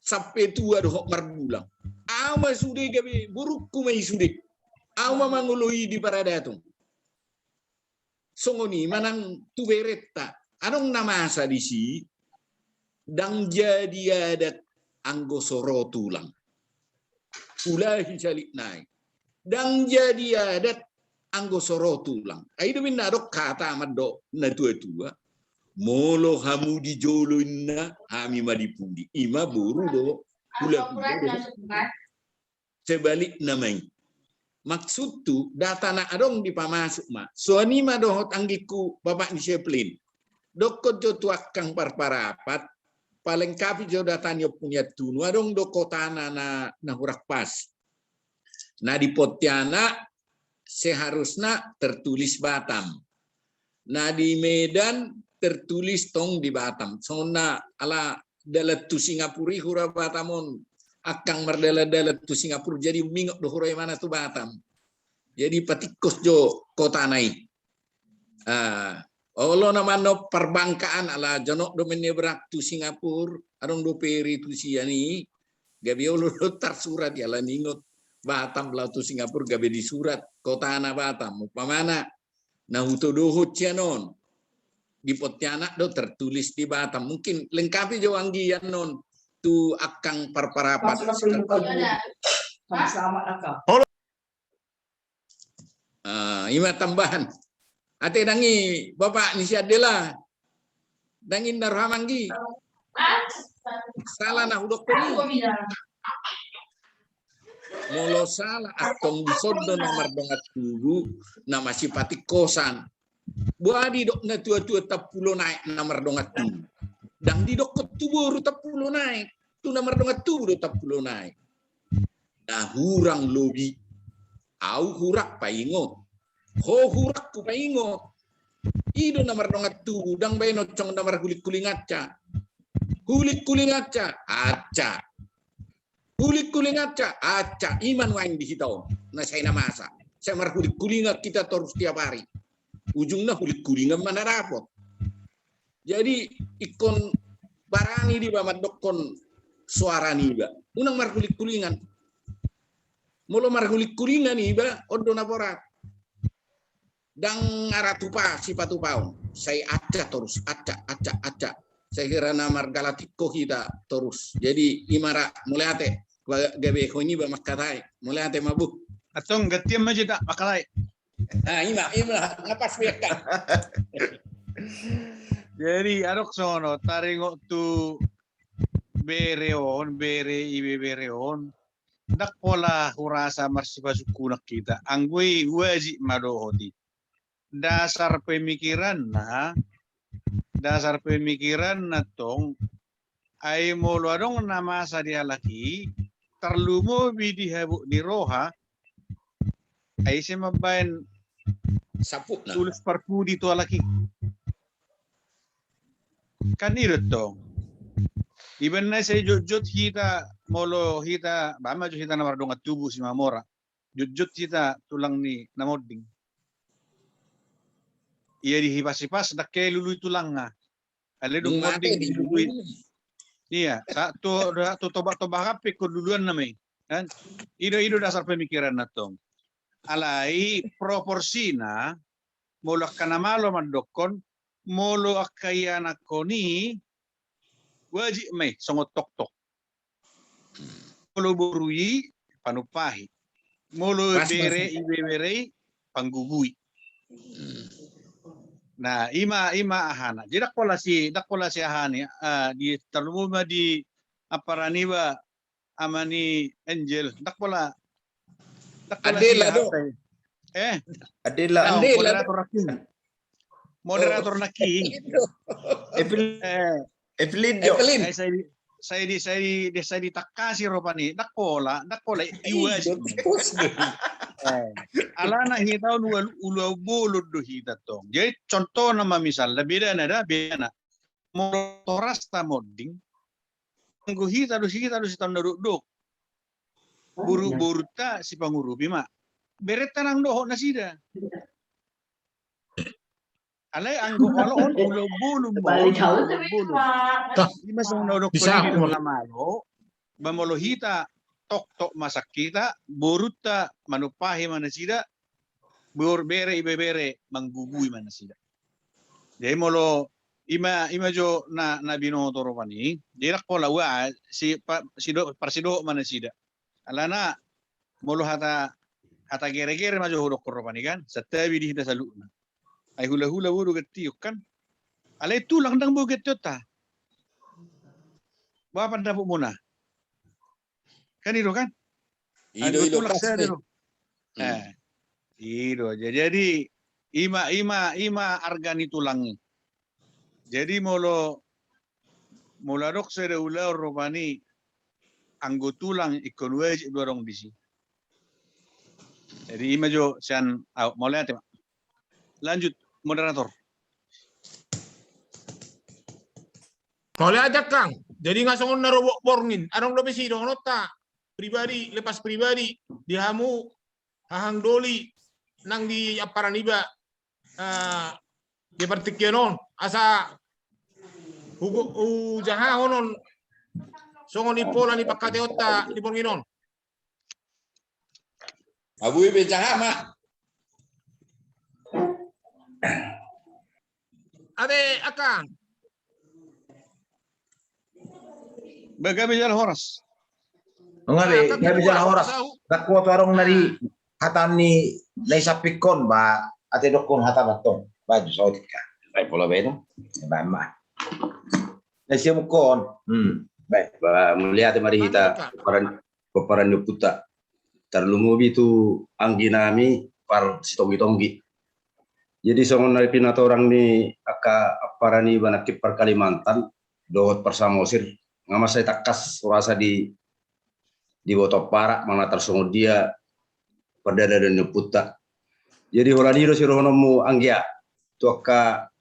sampe tua dohot marbulang. Au ma sude gabe borungku ma i sude. Au ma mangoloi di paradaton. Songon i ma nang tu berenta. Adong na masa disi, ndang jadi adat anggo so ro tulang. Ulahi salik nai. Ndang jadi adat anggo so ro tulang. Ai do ninna adong hata mandok na tua-tua. Molo hamu di jolo ninna, hami ma di pudi. I ma boru do. Ulahi. Sebalikna ma i. Maksudhu, data na adong dipamasuk ma. Songon i ma dohot anggingku Bapak ni Seplin. Dokkon jo tu angkang parparapat, palengkapi jo data ni Ompu ni Antunu, adong do kotana na, na hurang pas. Na di Pontianak seharusna tertulis Batam. Na di Medan tertulis tong di Batam. Songon na ala dalan tu Singapura i hura Batam on. Angkang mardalan-dalan tu Singapura, jadi umingot do hura imana tu Batam. Jadi patingkos jo kotana i. Ah, olo nama no parbangkaan ala jonok do menyeberang tu Singapura, adong do peri tu sian i, gabe olo do tarsurat i ala ningot Batam laho tu Singapura gabe disurat kotana Batam. Umpamana, na hutodohon sian on. Di Pontianak do tertulis di Batam. Mungkin lengkapi jo anggi annon tu angkang parparapat. Selamat, Kak. Ah, i ma tambahan. Ate ndang i Bapak ni si Adela. Ndang i na roham anggi. Sala na hudokkon i. Molo sala, antong dison do na mardongan tubu na masipatingkosan. Boha didok na tua-tua tampulo naek na mardongan tubu. Ndang didokkon tu boru tampulo naek. Tu na mardongan tubu do tampulo naek. Na hurang lobi. Au hurang paingot. Ho hurang hupaingot. I do na mardongan tubu, ndang baenon songon na marhuling-huling anca. Huling-huling anca, anca. Huling-huling anca, anca. I ma nuaeng di hita on. Na sai na masa. Sai marhuling-hulingan hita torus tiap ari. Ujungna huling-hulingan ma na dapot. Jadi ingkon barani do iba mandokkon soara niba. Unang marhuling-hulingan. Molo marhuling-hulingan iba, on do na borat. Ndang ara tupa sipatupaon. Sai anca torus, anca, anca, anca. Sai hira na margalatingko hita torus. Jadi i ma ra, mauliate. Ba-, gabe ho niba mangkatai. Mauliate ma, Bu. Antong gantian ma jeda mangkatai. Ah, i ma, i ma, na pas be angka. Jadi, adong songon on, taringot tu bere on, bere, ibebere on. Ndang pola hurasa marsipasungkunan hita. Anggo i wajib ma dohot i. Dasar pemikiranna, dasar pemikiranna tong, ai molo adong na masa di halak i, tarlumobi di habot ni roha, ai ise mambaen saputna, tulus parpudi tu halak i. Kan i do tong. Ibaen na sai jotjot hita, molo hita, ba ma jo hita na mardongan tubu Simamora. Jotjot hita tulang ni na monding. Ia dihipashipas ndang hea dilului tulangna. Alai dung monding dilului. Ia, sa-, tu, tu Toba-Toba hape ingkon luluanna ma i. Kan? I do, i do dasar pemikiranna tong. Alai proporsina, molo angka na malo mandokkon, molo angka ianakhon i, wajib ma i songon toktok. Molo boru i, panumpahi. Molo bere i, ibebere i, panggugui. Hmm. Nah, i ma, i ma ahana. Jadi ndang pola si, ndang pola si ahana, ah, di tarlumobi ma di ampara niba ama ni Angel, ndang pola, ndang pola Andela do. Eh? Andela. Andela. Moderator nangkin. Moderator nangkin. Evelyn. Eh. Evelyn jo. Evelyn. Eh, sai di, sai di, sai di, sai ditangkasi rupani. Ndang pola, ndang pola iwas. Alana hita on ulaon bolon do hita tong. Jadi contohna ma misalna, bedana da, bedana. Molo torasta monding, anggo hita do, hita do sitaon na dokdok. Boru, borunta sipangurupi ma. Berenta nang dohot nasida. Alai anggo olo on ulaon bolon ma, ulaon bolon. Ima songon na hudok na malo, ba molo hita toktok ma sian hita, borunta manumpahi ma nasida, bor-, bere, ibebere manggugui ma nasida. Jadi molo ima, ima jo na, na binoto rupani, jadi ndang pola ua, si, pa, sido, parsidohot ma nasida. Alana molo hata, hata geregere ma jo hudokkon rupani kan, santabi di hita saluhutna. Ai hulahula bodo ganti on kan. Alai tulang ndang boi ganti on ta. Boha pandapotmuna? Kan i do kan? I do, i do, tulang sada do. Eh, i do. Jadi ima, ima, ima arga ni tulang i. Jadi molo, molo adong sada ulaon rupani anggo tulang ingkon wajib do adong disi. Jadi ima jo sian au, mauliate ma. Lanjut moderator. Mauliate Kang. Jadi nga songon na ro borngin, adong dope sidohononta pribadi lepas pribadi di hamu hahang doli nang di ampara niba, eh, di partingkian on asa hugo-, hujahahon on songon impola ni pangkataionta di borngin on. Abu ibe jaha ma. Ate Akang. Ba gabe jala horas. Nga be, gabe jala horas. Ndang kuat adong na di hata ni na isampingkon ba ate dokkon hata mantong. Ba jo saotik ka. Baik pola baik to. Ba ma. Na siamukkon. Hmm. Baik. Ba mauliate ma di hita. Pomparan ni ompunta. Tarlumobi tu anggi nami parsitonggi-tonggi. Jadi songon na pinatorang ni angka ampara niba nangkin par Kalimantan dohot par Samosir, nga mansai tangkas rasa di, diboto ampara manang tarsongon dia pardalanan ni ompunta. Jadi holan i do sidohononmu anggia tu angka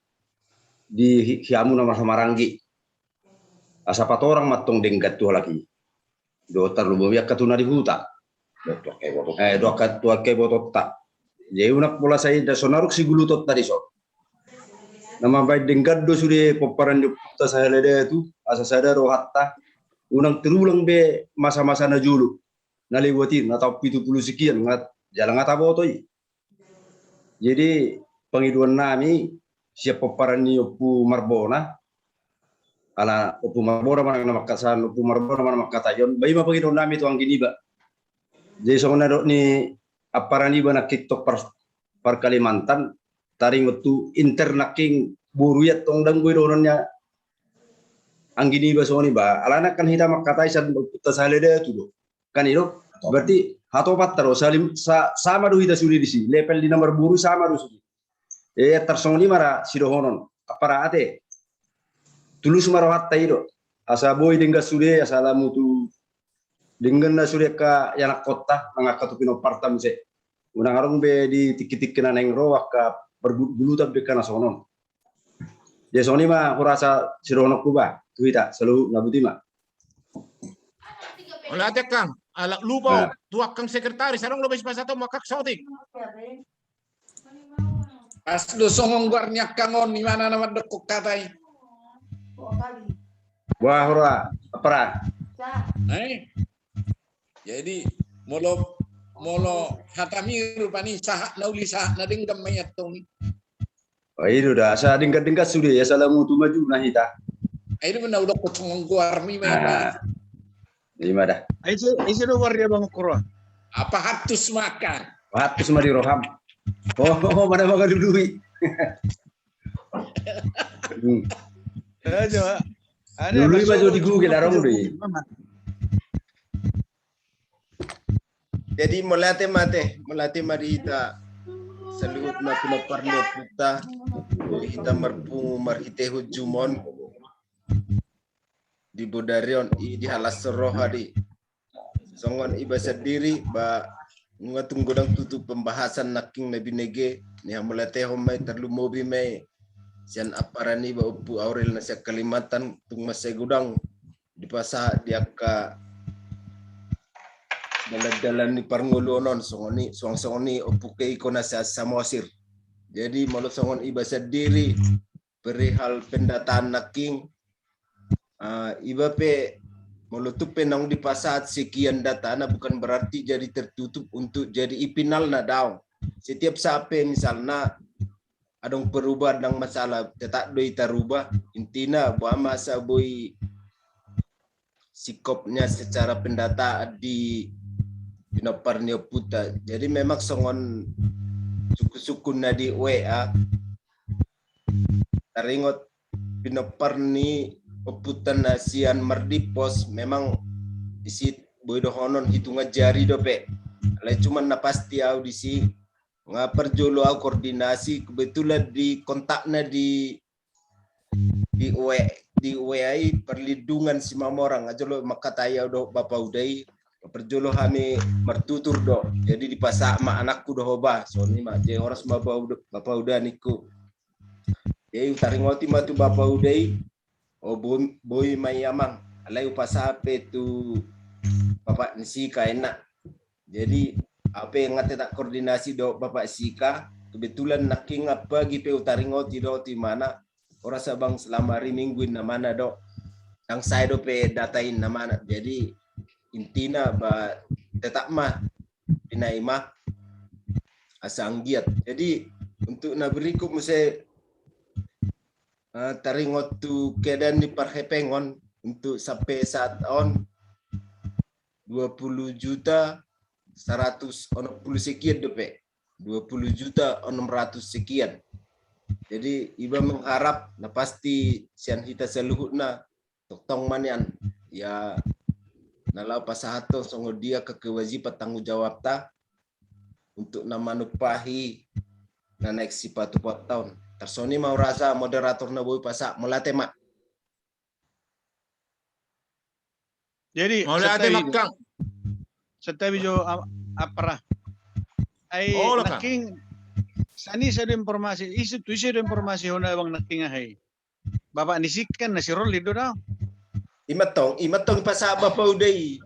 di hi-, hiamu na marhahamaranggi. Asa patorang mantong denggan tu halak i. Dohot tarlumobi angka tu na di huta. Eh, dohot angka ibotonta. Jadi unang pola sai da so naruk sigulutonta dison. Na mambahen denggan do sude pomparan ni ompunta sahala datu, asa sada rohanta. Unang terulang be masa-masa na jolo. Na lewat i, na taon pitu pulu sekian, nga, jala nga taboto i. Jadi pangidoan nami sian pomparan ni Ompu Marbona, ala Ompu Marbona manang na mangkatai on, Ompu Marbona manang na mangkatai on, ba ima pangidoan nami tu anggi niba. Jadi songon na dok ni ampara niba nangkin tong par, par Kalimantan, taringot tu inter nangkin boru i antong ndang boi dohononna anggi niba songon i ba, alana kan hita mangkatai sian ompunta sahala datu do. Kan i do. Berarti hatopanta do, salim-, sa-, sama do hita sude disi, level di na marboru sama do sude. Eh, tarsongon i ma ra sidohonon. Ampara ate. Tulus ma rohanta i do. Asa boi denggan sude, asa lamu tu denggan na sude angka ianakkonta, nang angka tu pinomparta muse. Unang adong be di tingki-tingki na naeng ro angka pargulutgulutan be angka na songon on. Jadi songon i ma hurasa sidohononku ba tu hita saluhutna, boti ma. Mauliate Kang, ala lupa tu angka sekretaris, adong dope sipasahatonmu angka saotik. Pas do songon goar ni angka on, imana na mandokkon hata i. Wah, hura, ampara. Eh? Jadi molo, molo hatami rupani sahat na uli sahat na denggan ma i antong i. Oh, i do da, asa denggan-denggan sude, asa lamu tu majuna hita. Ai do na hudok songon goarmi ma i. Ah. Ima da. Ai ise, ise do goar ni abangku roha? Apa hatus maka? Hatus ma di roham. Oh, oh, mana maka dului. Hmm. Aja. Dului ma jo di Google, adong do i. Jadi mauliate ma ate, mauliate ma di hita saluhutna pinompar ni ompunta, boi hita marpungu marhitehon jumon di bodari on, i dihalashon roha di. Songon iba sandiri ba nunga tung godang tutu pembahasan nangkin na binege ni hamauliatehon ma i, tarlumobi ma i sian aparan iba Ompu Aurel na sian Kalimantan, tung mansai godang dipasahat di angka dalan-dalan ni parngoluon on, songon i, suang songon i Ompu Keiko na sian Samosir. Jadi molo songon iba sandiri perihal pendataan nangkin, ah, iba pe molo tung pe naung dipasahat sekian datana bukan berarti jadi tertutup untuk jadi i finalna, daong. Setiap saat pe misalna adong perubahan, ndang masalah, tetap do i tarubah. Intina boha ma asa boi singkopnya secara pendataan di pinompar ni ompunta. Jadi memang songon sungkun-sungkun na di W A, taringot pinompar ni ompunta na sian Mardipos, memang disi boi dohonon hitungan jari dope. Alai cuman na pasti au disi nga parjolo au koordinasi, kebetulan di kontakna di, di W, di W A i Perlindungan Simamora, nga jolo mangkatai au dohot Bapa Uda i, parjolo hami martutur do. Jadi dipasahat ma anakku dohot ba, songon i ma, jadi horas ma Bapa Uda, Bapa Uda ningku. Jadi hutaringoti ma tu Bapa Uda i, o boi, boi ma i amang, alai hupasahat pe tu Bapak ni Sika, enak. Jadi au pe nga tetap koordinasi dohot Bapak Sika, kebetulan nangkin nga pagi pe hutaringoti dohot imana, horas abang selama hari Minggu inna imana do, ndang sae dope data inna imana. Jadi intina ba tetap ma, pinai ma asa anggiat. Jadi untuk na berikut muse, eh, taringot tu keadaan ni parhepengon untuk sampai saat on dua puluh juta seratus onom puluh sekian dope, dua puluh juta enam ratus sekian. Jadi iba mengharap na pasti sian hita saluhutna tongtong ma nian, ya, na laho pasahathon songon dia kewajiban tanggung jawabta untuk na manumpahi na naeng sipatupaonta on. Tarsongon i ma hurasa moderator na boi pasahat, mauliate ma. Jadi mauliate ma, Kang. Santabi jo, am-, apara. Ai, olo, Kang. Nangkin, sani sada informasi, isi tu isi do informasi hona bang nangkin ahai. Bapak ni Sika na si Rollin do dao. Ima tong, ima tong pasahat Bapak Uda i.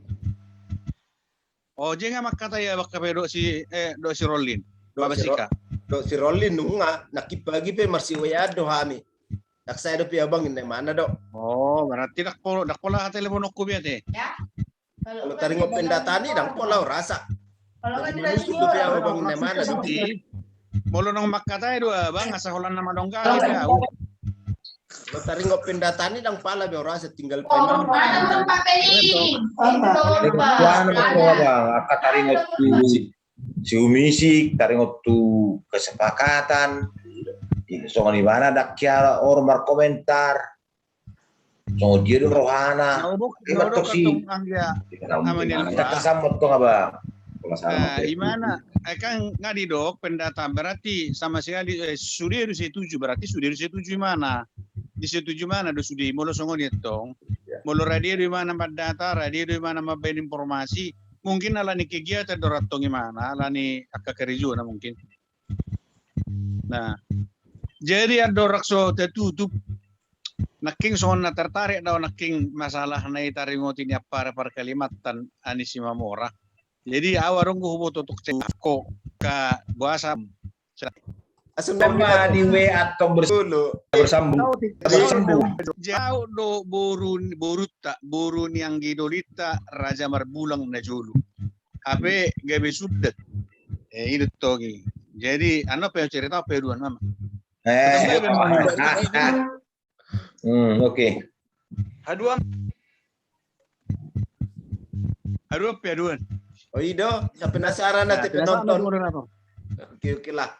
O, jadi nga mangkatai abang hape dohot si, eh, dohot si Rollin. Dohot Bapak si Ro-, Sika. Dohot si Rollin nunga, nangkin pagi pe marsi-WA-an do hami. Ndang sae dope abang inna imana do. O, berarti ndang pola, ndang pola telepononku be ate. Ya. Molo taringot pendataan i ndang pola hurasa. Jadi manusuk dope au abang inna imana do. Molo naung mangkatai do abang, asa holan na madonggal be au. Molo taringot pendataan i ndang pola be hurasa, tinggal pendataan. Angka taringot tu si Umisik, taringot tu kesepakatan. Songon imana ndang hea ro markomentar. Songon dia do rohana. Ima tong si. Ima tong abang. Imana, eh, kan nga didok pendataan berarti sama sekali, eh, sude do setuju, berarti sude do setuju imana. Disetuju imana do sude, molo songon i tong. Molo ra dia do imana mandata, ra dia do imana mambaen informasi, mungkin alani kegiatan do ra tong imana, alani angka karejoana mungkin. Nah, jadi andorang so tatutup, nangkin songon na tertarik do nangkin masalah na i taringoti ni apara par Kalimantan ani Simamora. Jadi au adong do huboto tok ceko ka boasa. Asa ma di WA tong bersambung. Bersambung. Jau do boru, borunta, boru ni anggi dolinta Raja Marbulang na jolo. Hape gabe sundat. Eh, i do tong i. Jadi, anu pe cerita pe dua nama. Eh. Hmm, oke. Haduan. Haduan pe haduan. O, i do, sa penasaran ate penonton. Oke, oke lah.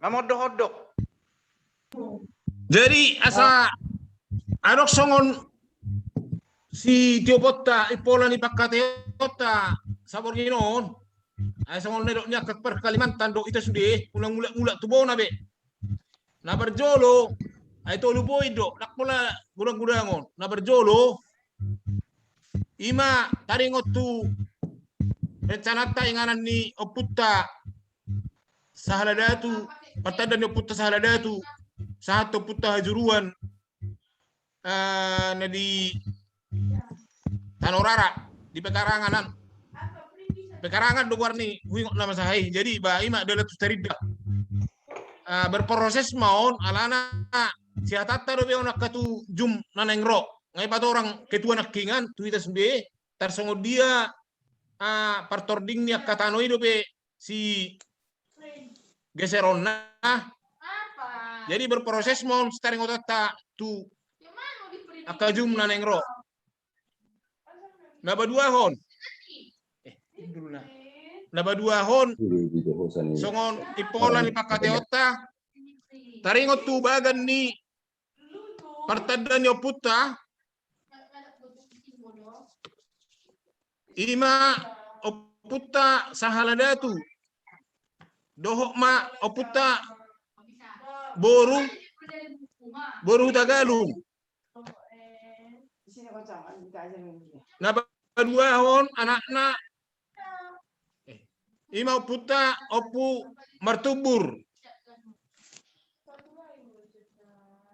Mamodok-odok. Jadi asa adong songon sitioponta, impola ni pangkataionta, saborngin on. Ai songon na nidok ni angka parKalimantan do, hita sude unang mulak-mulak tu bona be. Na parjolo, ai tolu poin do, ndang pola godang-godangon. Na parjolo, ima taringot tu rencananta inganan ni ompunta sahala datu, partanda ni ompunta sahala datu, sahat tu ompunta hajuruan, eh, na di Tano Rara, di Pekarangan an. Pekarangan do goarni, huingot nama sahai. Jadi, ba, ima dalan tu Sitaridang. Eh, berproses ma on, alana sihatanta dope on angka tu jum na naeng ro. Nga i patorang ketua nangkiningan, tu hita sude, tarsongon dia, ah, partording ni angka tano i dope si geseronna. Jadi berproses ma on sitaringotonta tu angka jum na naeng ro. Na paduahon. Eh, dulu na. Na paduahon. Songon impola ni pangkataionta. Taringot tu bagan ni partanda ni ompunta. Ima ompunta sahala datu. Dohot ma ompunta boru, boru Hutagalung. Na paduahon anakna, eh, ima ompunta Ompu Martubur,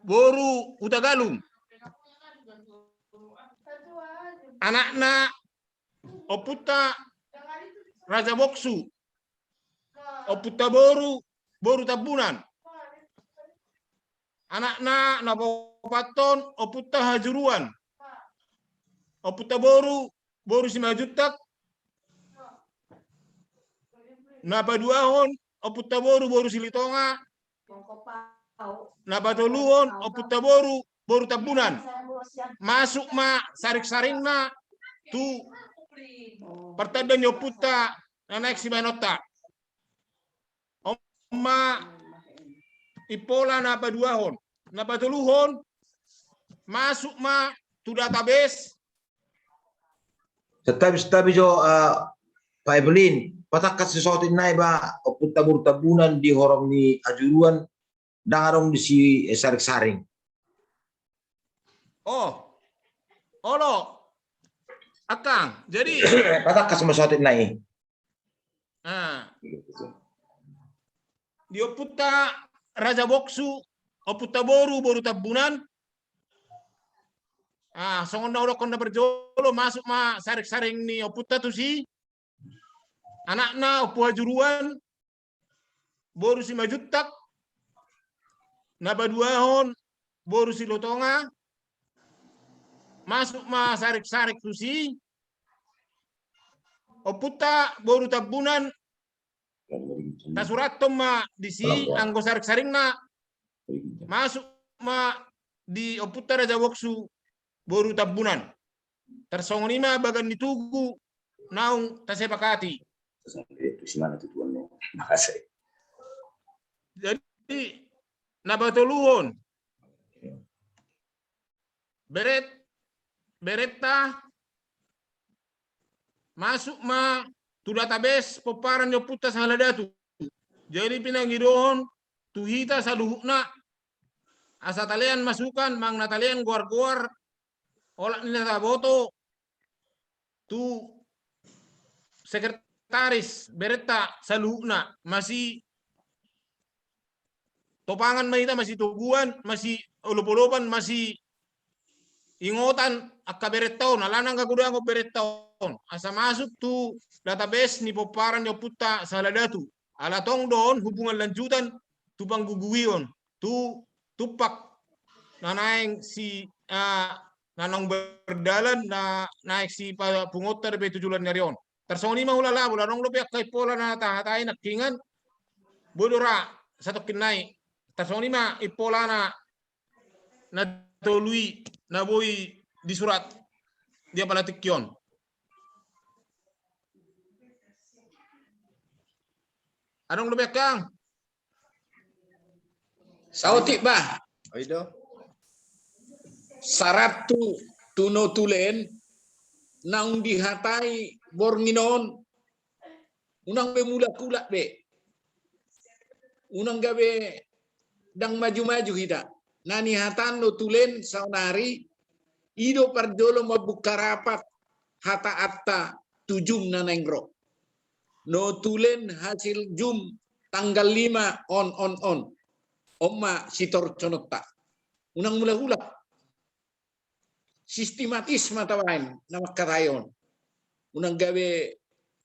boru Hutagalung. Anakna ompunta Raja Boksu, ompunta boru, boru Tambunan. Anakna na paopathon, ompunta Hajuruan, ompunta boru, boru Simanjuntak. Na paduahon, ompunta boru, boru Silitonga. Na patoluhon, ompunta boru, boru Tambunan. Masuk ma saringsaringna tu partanda ni ompunta na naeng sibahenonta. On ma impola na paduahon. Na patoluhon, masuk ma tu database. Santabi, santabi jo, eh, Pak Evelyn, patangkas saotik nai ba, ompunta boru Tambunan di horong ni Hajuruan, ndang adong disi, eh, saringsaring. Oh, olo, Akang, jadi patangkas ma saotik nai. Ah. Di ompunta Raja Boksu, ompunta boru, boru Tambunan. Ah, songon na hudokkon na parjolo, masuk ma saringsaring ni ompunta tusi. Anakna Ompu Hajuruan, boru Simanjuntak. Na paduahon, boru Silitonga. Masuk ma saringsaring tusi. Ompunta boru Tambunan, tasurathon ma disi anggo saringsaringna. Masuk ma di ompunta Raja Boksu, boru Tambunan. Tarsongon i ma bagan ni tugu naung tasepakati. Jadi, na patoluhon, beret, beretta masuk ma tu database pomparan ni ompunta sahala datu. Jadi pinangidohon tu hita saluhutna, asa talean masukan, manang na talean goar-goar, olat ni na taboto, tu sekretaris beretta saluhutna, masi topangan ma hita, masi toguan, masi olop-olopan, masi ingotan angka beretta on, alana angka godang on beretta on. Asa masuk tu database ni pomparan ni ompunta sahala datu. Ala tong do on hubungan lanjutan tu pangguguion, tu tumpak na naeng si, ah, na naung berdalan, na naeng sipapunguonta dope tu joloan ni ari on. Tarsongon i ma hulala, molo adong dope angka impola na tahatai nangkiningan, boi do ra satongkin nai. Tarsongon i ma impola na, na tolu i na boi disurat di apala tingki on. Adong dope, Akang? Saotik, bah. Oi do. Sarat tu, tu notulen naung dihatai borngin on, Unang be mulak-ulak be. Unang gabe ndang maju-maju hita. Na nihatahon do tulen saonari, i do parjolo mambuka rapat hataanta tu jum na naeng ro. No tulen hasil jum tanggal lima on, on, on. On ma sitorcononta. Unang mulak-ulak. Sistematis ma tabaen na mangkatai on. Unang gabe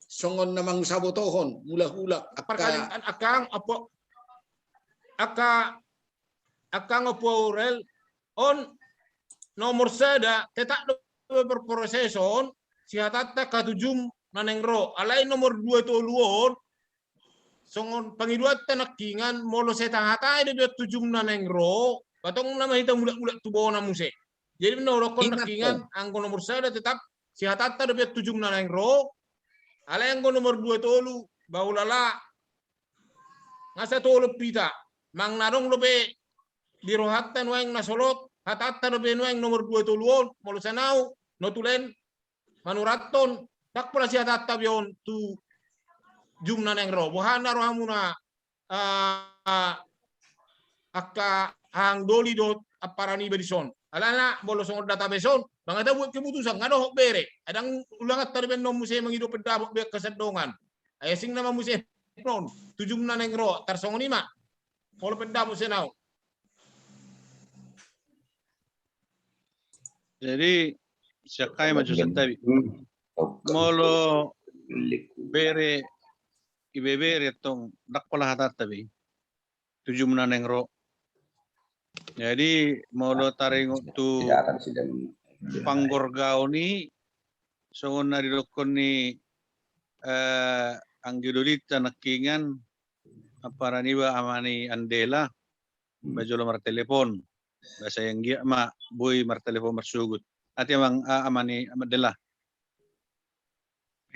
songon na mangusabotohon, mulak-ulak, angka parkalingan, angka, angka, angka Ompu Aurel, on nomor sada, tetap do berproses on, sihatahanta angka tu jum na naeng ro. Alai nomor dua tolu on, songon pangidoanta nangkiningan, molo sai tahatai dope tu jum na naeng ro, ba tong nama hita mulak-ulak tu bona muse. Jadi na hudokkon nangkiningan, anggo nomor sada tetap sihatahanta dope tu jum na naeng ro, alai anggo nomor dua tolu, ba ulala, nga satolop hita, manang na adong dope di rohanta nuaeng na solot, hatahanta dope nuaeng nomor dua tolu on, molo sai nau, no tulen, manurathon, ndang pola sihatahanta be on tu jum na naeng ro. Boha na rohamuna, ah, angka hahang doli dohot ampara niba dison. Alana, molo songon database on, manang tabuat keputusan, nga dohot bere. Adong ulanganta dope on muse mangido pendapot be angka sandongan. Ai asing nama muse non, tu jum na naeng ro, tarsongon i ma. Molo pendapot sai nau. Jadi, sian hami ma jo santabi. Molo bere, ibebere tong, ndang pola hatahanta be tu jum na naeng ro. Jadi, molo taringot tu panggorgaon i, songon na didokkon ni, eh, anggi dolinta nangkiningan, ampara niba ama ni Andela, ba jolo martelepon. Ba sai anggiat ma boi martelepon marsogot. Ate amang, ah, ama ni Andela.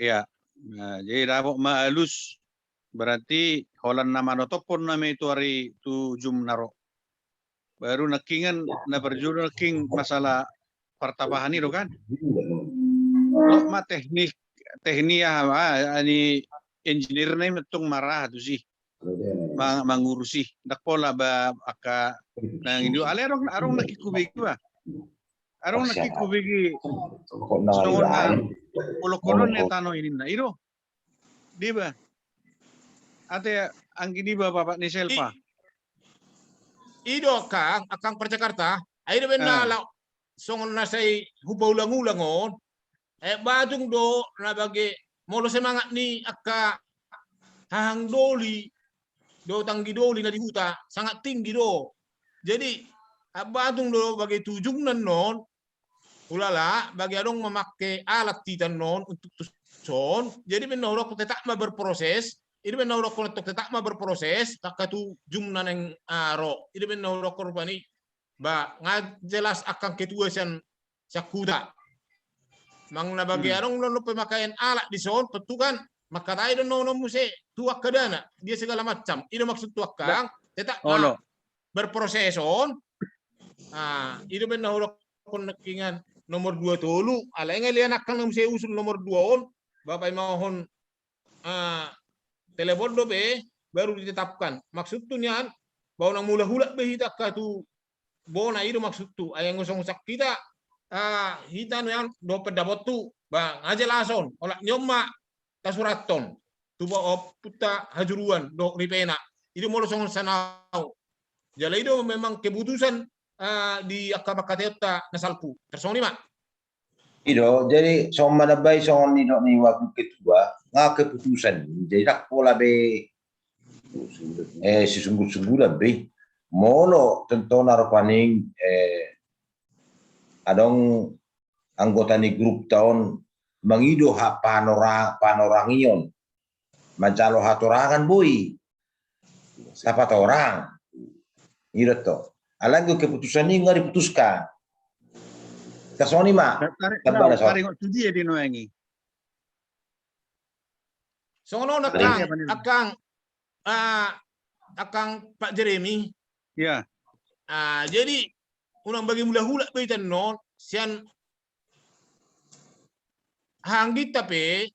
Iya. Nah, jadi dapot ma alus, berarti holan na manotophon nama i tu ari tu jum na ro. Baru nangkiningan na parjolo nangkin masalah partapahan i do kan. Dohot ma teknik, teknik aha, ah, ani engineer na i ma tong marhaha tusi. Mang-, mangurusi. Ndang pola ba angka nang indo. Alai adong, adong nangkin hubege ba. Adong nangkin hubege. Songon na, molo konon ni tano i ninna. I do. Diba? Ate anggi niba bapak ni Selva. I do angka, angka par Jakarta. Ai do be na laho songon na sai hupaulang-ulang on. Eh, batung do na bage molo semangat ni angka hahang doli dohot anggi doli na di huta sangat tinggi do. Jadi, ah, batung do bage tu jum na on, ulala, bage adong mamake alat hita on untuk tuson. Jadi, i do na hudokkon tetap ma berproses, i do na hudokkon tetap ma berproses, angka tu jum na naeng, ah, ro. I do na hudokkon rupani, ba, nga jelas angka ketua sian, sian huta. Manang na bage adong do na pemakaian alat dison, tontu kan, mangkatai do na on muse, tu angka dana, dia segala macam. I do maksud tu angka, tetap ma berproses on. Ah, i do be na hudokkon nangkiningan nomor dua tolu, alai nga lean angka na muse usul nomor dua on, ba paimahon, ah, telepon dope, baru ditetapkan. Maksudhu nian, ba unang mulak-ulak be hita angka tu bona, i do maksudhu. Ai anggo songon hita, ah, hita nian dohot pendapothu, ba nga jelas on, olat ni on ma tasurathon tu ba-, ompunta Hajuruan dohot Ripena. I do molo songon sai nau. Jala i do memang keputusan, ah, di angka pangkataionta na salpu. Tarsongon i ma. I do, jadi songon manambai songon nidok ni wakil ketua, nga keputusan i. Jadi ndang pola be, eh, sisungkul-sungkulan be. Molo contohna rupani, eh, adong anggota ni grupta on mangido ha-, panora-, panorangion. Manjalo hatorangan boi. Tapatorang. I do tong. Alai anggo keputusan i nga diputuskan. Tarsongon i ma. Taringot tu dia di nuaeng i? Songon on angkang, angkang, ah, angkang Pak Jeremy. Iya. Ah, jadi unang bage mulak-ulak be hita on, sian hahang doli ta pe,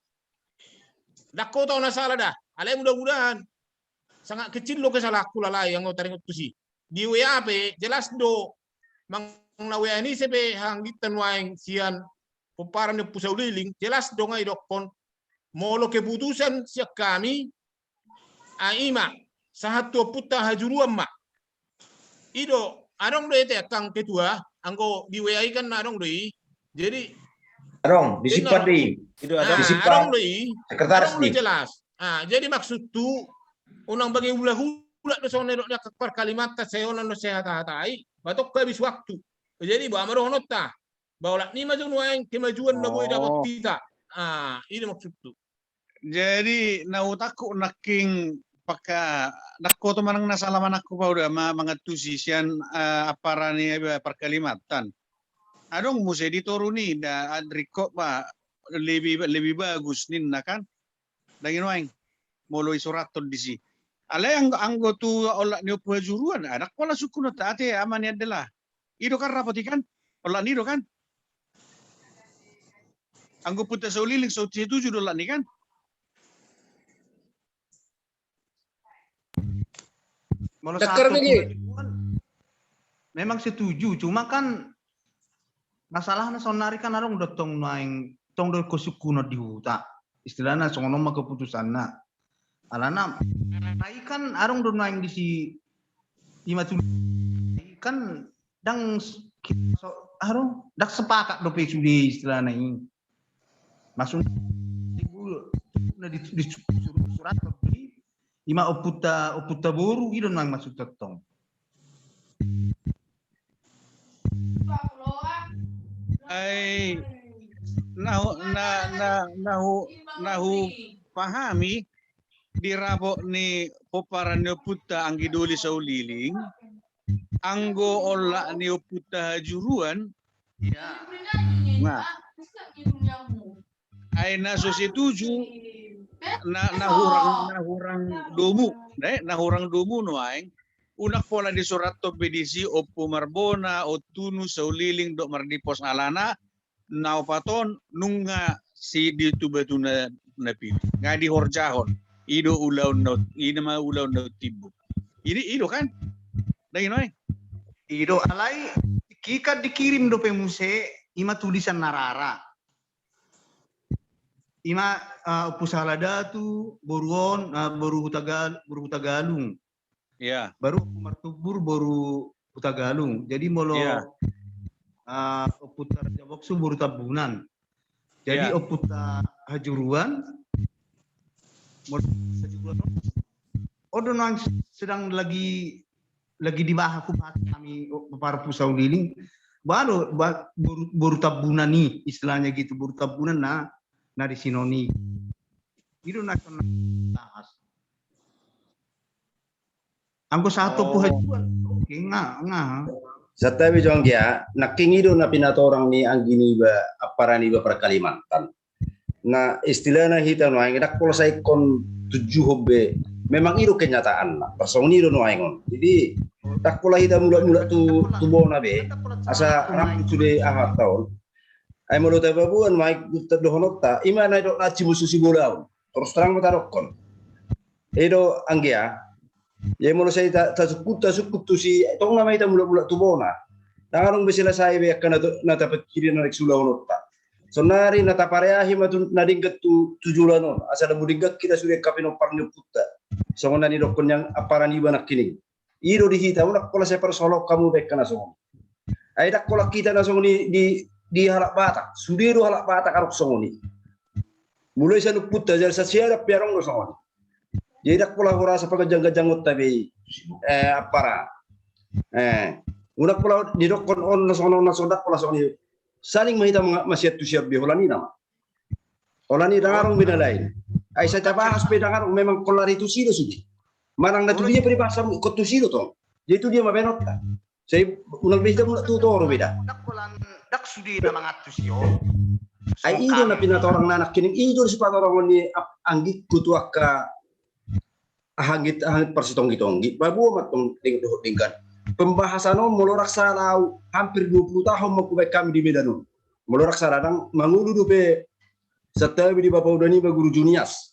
Ndang ho tahu na salah da. Alai mudah-mudahan sangat kecil do kesalahanku, lalai, anggo taringot tusi. Di W A pe jelas do, manang na W A ni ise pe hanggitta nuaeng sian pomparan ni Ompu Sauliling, jelas do nga idokkon, molo keputusan sian hami, ai ima, sahat tu Ompunta Hajuruan ma. I do, adong do i ate, angkang ketua, anggo di W A i kan adong do i. Jadi, adong, disimpan do i. Adong do i. Sekretaris do i. Jelas. Ah, jadi maksudhu, unang bage hulahula do songon na nidok ni angka parKalimantan, sai onan do sai hatahatai, ba tong habis waktu. Jadi, boha ma dohononta? Ba olat ni ma jo nuaeng kemajuan na boi dapot hita. Ah, i do maksudhu. Jadi, na hutangkup nangkin, paka, ndang ho tahu manang na salah manangkup au da, ma-, mangantusi sian, eh, aparan ni, eh, parKalimantan. Adong muse di toru ni da, ah, ringkot ba, lebih, lebih bagus ninna kan. Ndang i nuaeng, molo isurathon disi. Alai anggo, anggo tu olat ni Ompu Hajuruan, ah, ndang pola sungkunonta ate, ama ni Andela. I do kan rapot i kan? Olat ni do kan? Anggo Ompunta Sauliling, so setuju do olat ni kan? Molo sahat tu, memang setuju, cuma kan masalahna saonnari kan adong do tong nuaeng, tong do ingkon sungkunon di huta. Istilahna songon on ma keputusanna. Alana, ai kan adong do nuaeng disi, ima tu, kan ndang s-, ki-, so, adong, ndang sepakat dope sude istilahna i. Maksudna, na di, di, di surat, ima Ompunta, Ompunta boru, i do nuaeng maksudta tong. Ai, na hu-, na, na, na hu-, na hupahami, di rapot ni pomparan ni Ompunta Anggidoli Sauliling, anggo olat ni Ompunta Hajuruan, nah, ai na so setuju, na, na hurang, na hurang domu, eh, na hurang domu nuaeng, unang pola disurathon be disi Ompu Marbona, Ompu Tunu, Sauliling, dohot Mardimpos, alana, na opat on, nunga si di tu batu na, na piu. Nga dihorjahon. I do ulaon na, i do ma ulaon na timbul. I do, i do kan? Ndang i nuaeng. I do, alai, ki kan dikirim dope muse, ima tulisan na rara. Ima, eh, Ompu Sahala Datu, boru on, eh, boru Hutagal-, boru Hutagalung. Iya. Baru Ompu Martubur boru Hutagalung. Jadi molo, iya, eh, Ompunta Raja Boksu boru Tambunan. Jadi, iya, Ompunta Hajuruan, molo Hajuruan on, on do nang sedang lagi, lagi dibahas, ku bahas hami, oh, Ompu Sauliling. Baru, ba-, boru, boru Tambunan i, istilahnya gitu, boru Tambunan na, na di sinon i. I do na songon bahas. Anggo sahat tu Ompu Hajuruan, oke, nga, nga. Santabi jo anggia, nangkin i do na pinatorang ni anggi niba, aparan niba parKalimantan. Na istilahna hita nuaeng, ndang pola sai ingkon tujuhon be. Memang i do kenyataanna, tarsongon i do nuaeng on. Jadi, ndang pola hita mulak-mulak tu, tu bona be. Asa rap sude aha taon. Ai molo tapaboan ma i, dohononta, ima na didok na cimusu sibolaon. Terus terang ma tadokkon. I do anggia. Ia molo sai ta, tasungkun, tasungkun tusi, tong nama hita mulak-mulak tu bona. Ndang adong be selesai be angka na, na tapikiri na naeng sulahononta. Sonari na tapareahi ma tu na denggan tu, tu joloan on. Asa na denggan hita sude angka pinompar ni ompunta. Songon na nidokkon ni aparan niba nangkining. I do di hita, ndang pola sai parsoalhon hamu be angka na songon i. Ai ndang pola hita na songon i di, di, di halak Batak. Sude do halak Batak adong songon i. Mulai sian ompunta, jadi sasiada pe adong do songon i. Jadi ndang pola hurasa paganjang-ganjangonta be i. Eh, aparan. Eh, ndang pola didokkon on na songon on na songon, ndang pola songon i. Saling ma hita ma-, masiantusian be, holan i nama. Holan i ndang adong be na lain. Ai sai tabahas be ndang adong, memang holan i tusi do sude. Manang na tu dia pe dibahas, ingkon tusi do tong. Jadi tu dia ma baenonta. Sai unang be hita mulak tu toru be da. Ndang holan, ndang sude na mangantusi on. Ai i do na pinatorang na nangkining, i do sipatorangon ni ap-, anggingku tu angka Aha, anggit, aha, anggit parsitonggi-tonggi. Paboa ma tong deng-, dohot denggan. Pembahasan on molo ndang salah au, hampir dua puluh tahun ma hubaen hami di Medan on. Molo ndang salah, ndang mangolu dope santabi di bapauda niba Guru Junias.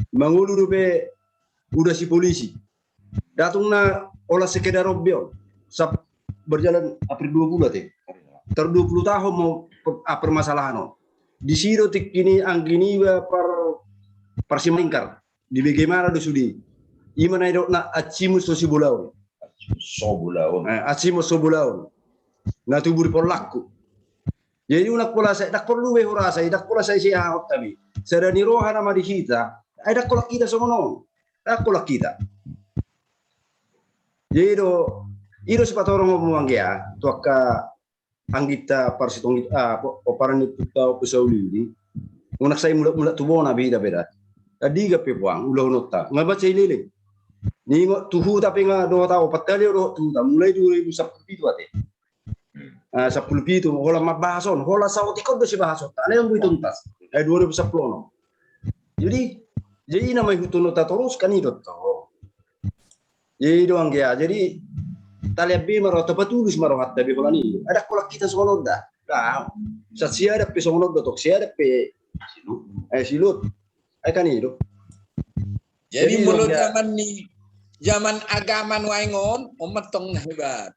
Mangolu dope uda si polisi. Datung na ola sekedar on be on. Sab berjalan April dua puluh ate. Tar dua puluh tahun mau per, ah, permasalahan on. Di si do tingki ni anggi niba par parsimalingkar. Di bagaimana do sude. Ima na idok na acimu so sibolaon. So bolaon. Eh, acimu so bolaon. Na tubu di pollakku. Jadi unang pola sai, ndang porlu be hurasa, ndang pola sai siahahon tabi. Sada ni roha nama di hita, ai ndang pola hita songon on. Ndang pola hita. Jadi do, i do sipatorong mu anggia, tu angka anggita parsitonggit, ah, po-, pomparan ni ompunta Ompu Sauli. Unang sai mulak-mulak tu bona be hita be da. Tadi gabe puang, ulahononta. Nga baca i lele. Ningot tu huta pe nga dohot au, pattali au dohot tu huta. Mulai dua ribu sampulu pitu ate. Ah, sampulu pitu, holan mambahason, holan saotik on do sibahasonta, alai anggo i tuntas. Eh, dua ribu sampulu onom. Jadi, jadi na maihuthononta torus kan i do to. Jadi do anggia, jadi talean be ma rohanta, patulus ma rohanta be holan i. Ndang pola hita songon on da. Da, sat siadat pe songon on do tong, siadat pe. Eh, silut. Ai kan i do. Jadi molo jaman ni, jaman agama nuaeng on, on ma tong na hebat.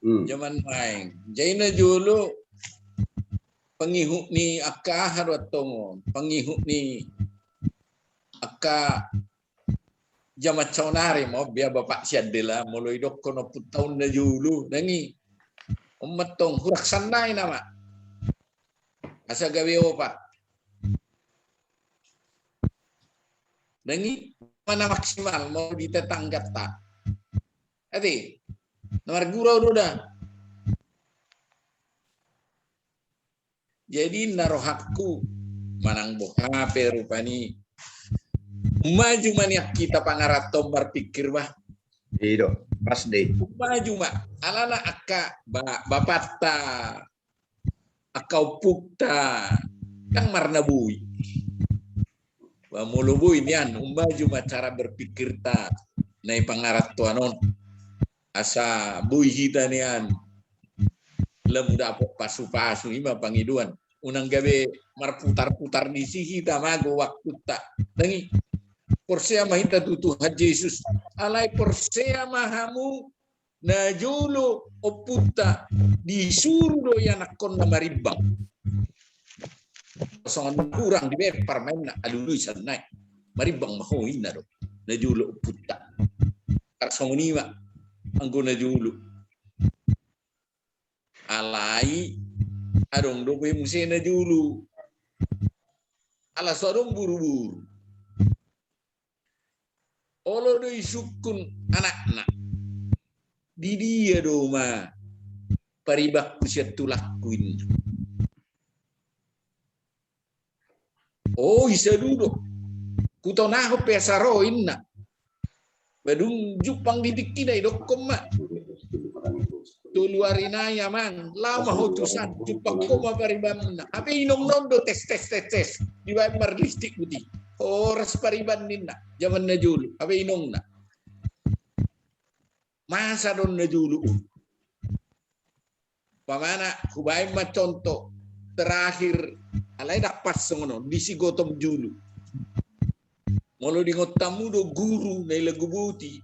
Hmm. Jaman nuaeng. Jadi na jolo pangihut ni angka aha do antong on, pangihut ni angka jaman saonari ma on, bia bapak sian dela, molo idokkon ompunta on na jolo, nang i. On ma tong, hurang sannai nama. Asa gabe opat. Nang i ma na maksimal, molo di tetanggata. Ate, na margurau do da. Jadi na rohangku manang boha pe rupani. Maju ma nian hita pangaranto on marpikir bah. I do, pas de. Maju ma. Alana angka ba-, bapanta. Angka ompunta, ndang marna boi. Ba molo boi nian, umbaju ma cara berpikirta na i pangarantoan on. Asa boi hita nian, lamu dapot pasu-pasu, ima pangidoan. Unang gabe marputar-putar disi hita mago waktunta. Nang i, porsea ma hita tu Tuhan Jesus. Alai porsea ma hamu, najolo ompunta disuru do ianakkonna marimbang. Songon hurang dibaen parmaenna, alului sannai. Marimbang ma ho, inna do najolo ompunta. Tarsongon i ma anggo najolo. Alai adong dope muse najolo. Ala so adong buru-buru. Olo do isungkun anakna. Di dia do ma paribanku sian tulangku, inna. O, i saluhut. Hutonahon pe asa ro, inna. Ba dung jumpang di tingkina, idokkon ma. Tolu ari nai, amang, laho ma ho tu san, jumpang ho ma paribanna. Hape inongna on do tes, tes, tes, tes. Dibaen marlistik putih. Horas pariban, ninna. Jaman najolo. Hape inongna. Masa do on najolo on. Umpamana, hubaen ma contoh terakhir, alai ndang pas songon on, di si Gotong jolo. Molo di ingotanmu do guru na i lagu boti,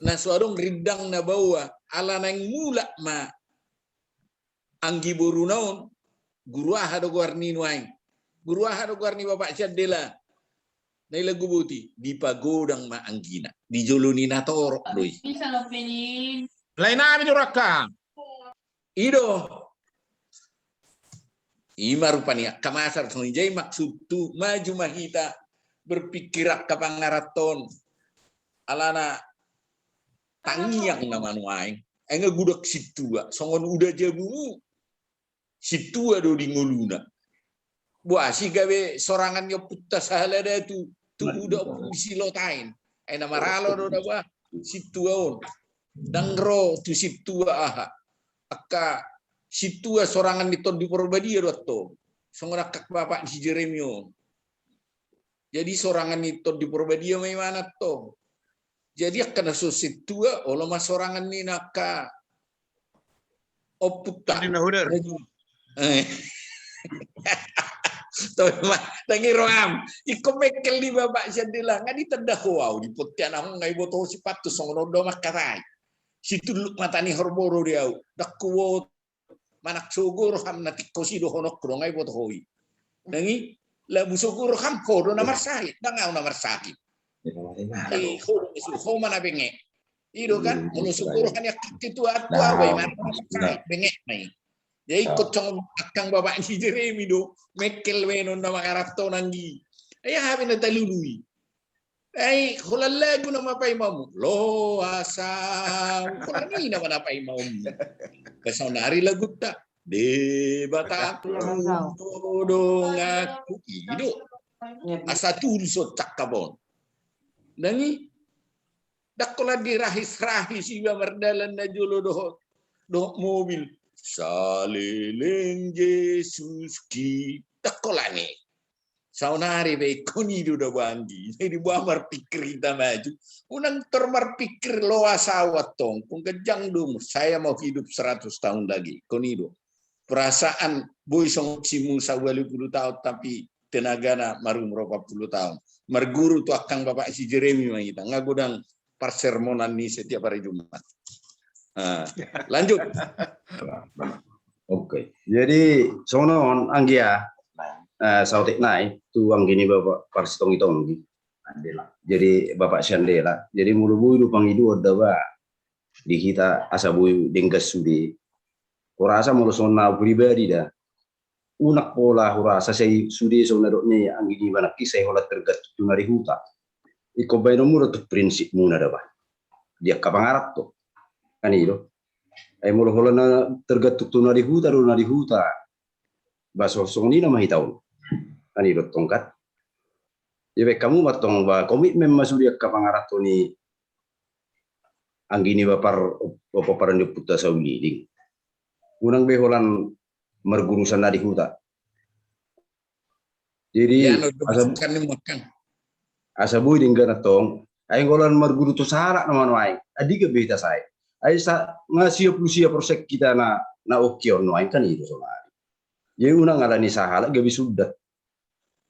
na so adong rindang na baoa, ala naeng mulak ma anggi boruna on, guru aha do goar ni nuaeng? Guru aha do goar ni bapak sian dela? Na i lagu boti, dipagodang ma anggina. Di jolo ni natorop do i. Lae nami do raka. I do. Ima rupani angka masa songon i, jadi maksudhu, maju ma hita berpikir angka pangaranto on. Alana tangiang nama nuaeng. Ai nga godang sintua, songon uda jabumu. Sintua do di ngoluna. Boasa i gabe sorangan ni ompunta sahala da tu, tu uda ompung di Silotain. Ai na maralo do da bah sintua on. Ndang ro tu sintua aha. Angka sintua sorangan ni Tondi Porbadia do antong. Songon angka bapak ni si Jeremy on. Jadi sorangan ni Tondi Porbadia ma imana antong. Jadi angka na so sintua, olo ma sorangan ni angka ompunta. Ini na huder. Eh. Tapi ma, tangi roham. Iko mekkel di bapak sian dela. Nga ditanda ho au di potti anakmu nga iboto ho sipatu songon on do mangkatai. Situlluk mata ni horboro di au. Dakku wo manang sogo roham na tingko si dohononku do nga iboto ho i. Nangi labu sogo roham ho do na marsahit. Dang au na marsahit. Ai ho do mesu ho mana benge. Ido kan, molo sogo roha ni angka ketua tua bai mana marsahit benge mai. Jadi ikut songon angkang bapak ni Jeremi do mekkel benon na mangaranto nanggi. Ai aha be na talului. Ai holan lagu nama paimamu. Loasa. Holan i nama na paimamu. Kesaunari lagu ta. Debata donganku ido. Asa tulus on cakap on. Nangi dakkola di rahis-rahis iba mardalan na jolo dohot dohot mobil. Saleleng Jesuski. Dakkola ni. Saonari be ingkon i do da banggi. Jadi boha marpikir hita maju. Unang tor marpikir loas au antong. Pung ganjang do umur. Saya mau hidup seratus tahun lagi. Ingkon i do. Perasaan boi songon si Musa ualu pulu taon tapi tenagana marumur opat pulu taon. Marguru tu angkang bapak si Jeremi ma hita. Nga godang parsermonan ni setiap hari Jumat. Nah, lanjut. Oke. Jadi songon on anggia eh, saotik nai tu anggi ni bapak parsitongi-tongi. Jadi bapak sian dela. Jadi molo boi do pangidoan da ba di hita asa boi denggan sude. Hurasa molo songon au pribadi da. Unang pola hurasa sai sude songon na dok ni anggi ni banak i sai holan tergantung tu na di huta. Ingkon baenonmu do tu prinsipmuna da ba. Di angka pangaranto. Kan i do. Ai molo holan na tergantung tu na di huta do na di huta. Ba songon i nama hita on. Kan i do tongkat. Ia baen hamu ma tong ba komitmen ma sude angka pangaranto ni anggi ni bapar bapar ni ompunta Sauliding. Unang be holan marguru sian na di huta. Jadi asa boi denggan antong. Ai holan marguru tu sahalak nama nuaeng. Adi gabe hita sae. Ai sa nga sia pulu sia persen hita na na oke on nuaeng kan i do sonari. Jadi unang ala ni sahalak gabe sundat.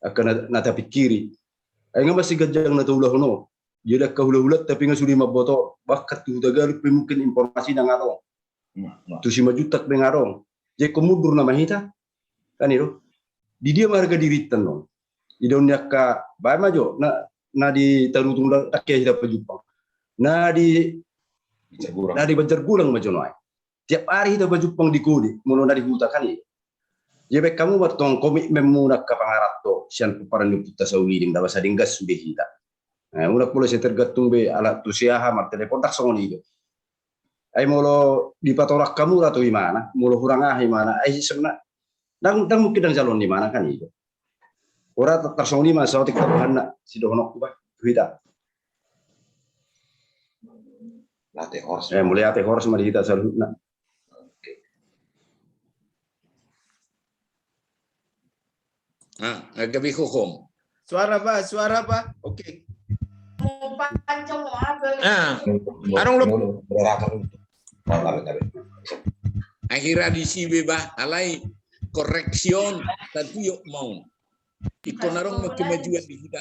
Angka na tapikiri. Ai nga masiganjang na taulahon on. Jadi angka hulahulanta pe nga sude mamboto. Bahkan tu Hutagalup pe mungkin informasi na nga adong. Tu Simanjuntak pe nga adong. Jadi ingkon mundur nama hita. Kan i do. Di dia ma harga dirinta on. Idaon ni angka baen ma jo na na di Tarutung da tangke hita pajumpang. Na di na di Banjargulang ma jo nuaeng. Tiap ari hita pajumpang di kode molo na di huta kan i. Ia baen hamu ma tong komitmenmu na angka pangaranto sian pomparan ni ompunta Sauliding da ba asa denggan sude hita. Unang pola sai tergantung be ala tu si aha martelepon dang songon i do. Ai molo dipatorang hamu ra tu imana molo hurang aha imana ai sisem na dang dang mungkin dang jalo on imana kan i do. Ora tarsongon i ma saotik tabahanna sidohononku ba tu hita. Mauliate horas ma di hita saluhutna. Gabe hohom. Suara ba, suara ba. Oke. Adong lo. Akhira di si be ba alai koreksion tatiop mau. Ingkon adong ma kemajuan di hita.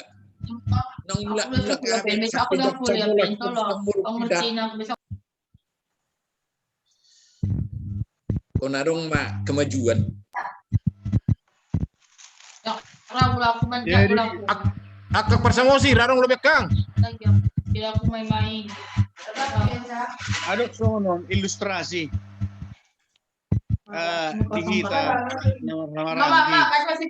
Nang mulak mulak. Ingkon adong ma kemajuan. Angka parsamosi ra adong lobi angkang. Adong songon ilustrasi. Di hita na marhamaranggi.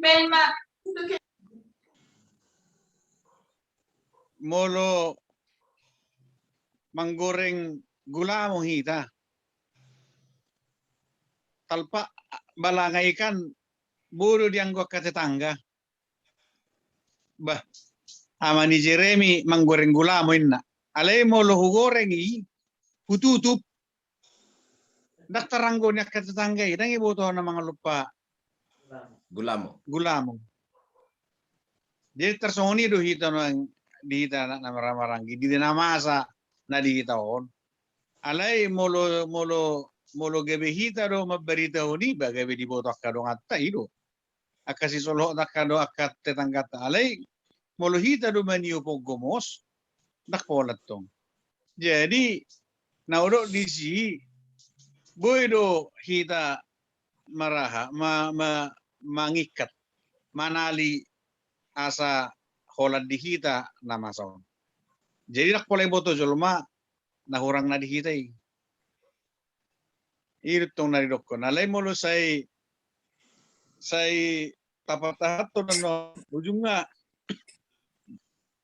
Molo manggoreng gulamo hita. Talpa balanga i kan boi do dianggo angka tetangga. Bah, ama ni Jeremi manggoreng gulamo inna. Alai molo hugoreng i, hututup. Ndang taranggo ni angka tetangga i, ndang iboto na mangalompa gulamo. Gulamo. Jadi tarsongon i do hita nuaeng di hita na marhamaranggi, di na masa na di hita on. Alai molo molo molo gabe hita do mambaritahon i ba gabe diboto angka donganta i do. angka sisolhot angka do angka tetanggata. Alai molo hita do maniop on gomos, ndang pola tong. Jadi na hudok disi, boi do hita maraha ma, ma, mangingkat, manali asa holan di hita na masa on. Jadi ndang pola iboto jolma na hurang na di hita i. I do tong na didokkon. Alai molo sai, sai tapatahathon annon, ujungna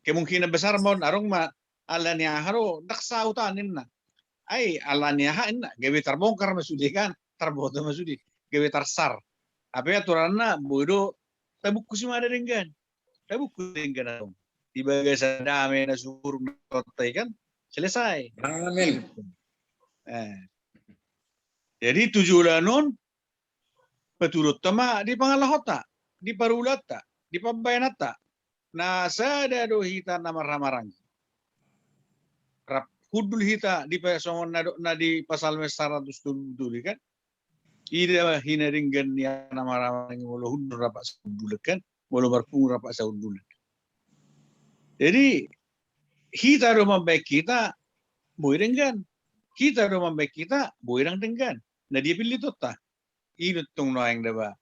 kemungkinan besar ma on, adong ma ala ni aha do, ndang saut ninna. Ai ala ni aha ninna, gabe tarbongkar ma sude kan, tarboto ma sude, gabe tarsar. Hape aturanna boi do tabungkus i ma da denggan. Tabungkus denggan antong. Di bagasan dame na sumurung na totta i kan, selesai. Amin. Eh. Jadi tu joloan on, patudonta ma di pangalahonta, di parulaanta, di pambahenanta. Na sada do hita na marhahamaranggi. Rap hundul hita di pa-, songon na do-, na di Psalmen saratus tolu pulu tolu kan. I do hina denggan ni na marhahamaranggi molo hundul rap sahundulan kan, molo marpungu rap sahundulan. Jadi hita do mambahen hita boi denggan. Hita do mambahen hita boi ndang denggan. Na dia pillitonta. I do tong nuaeng daba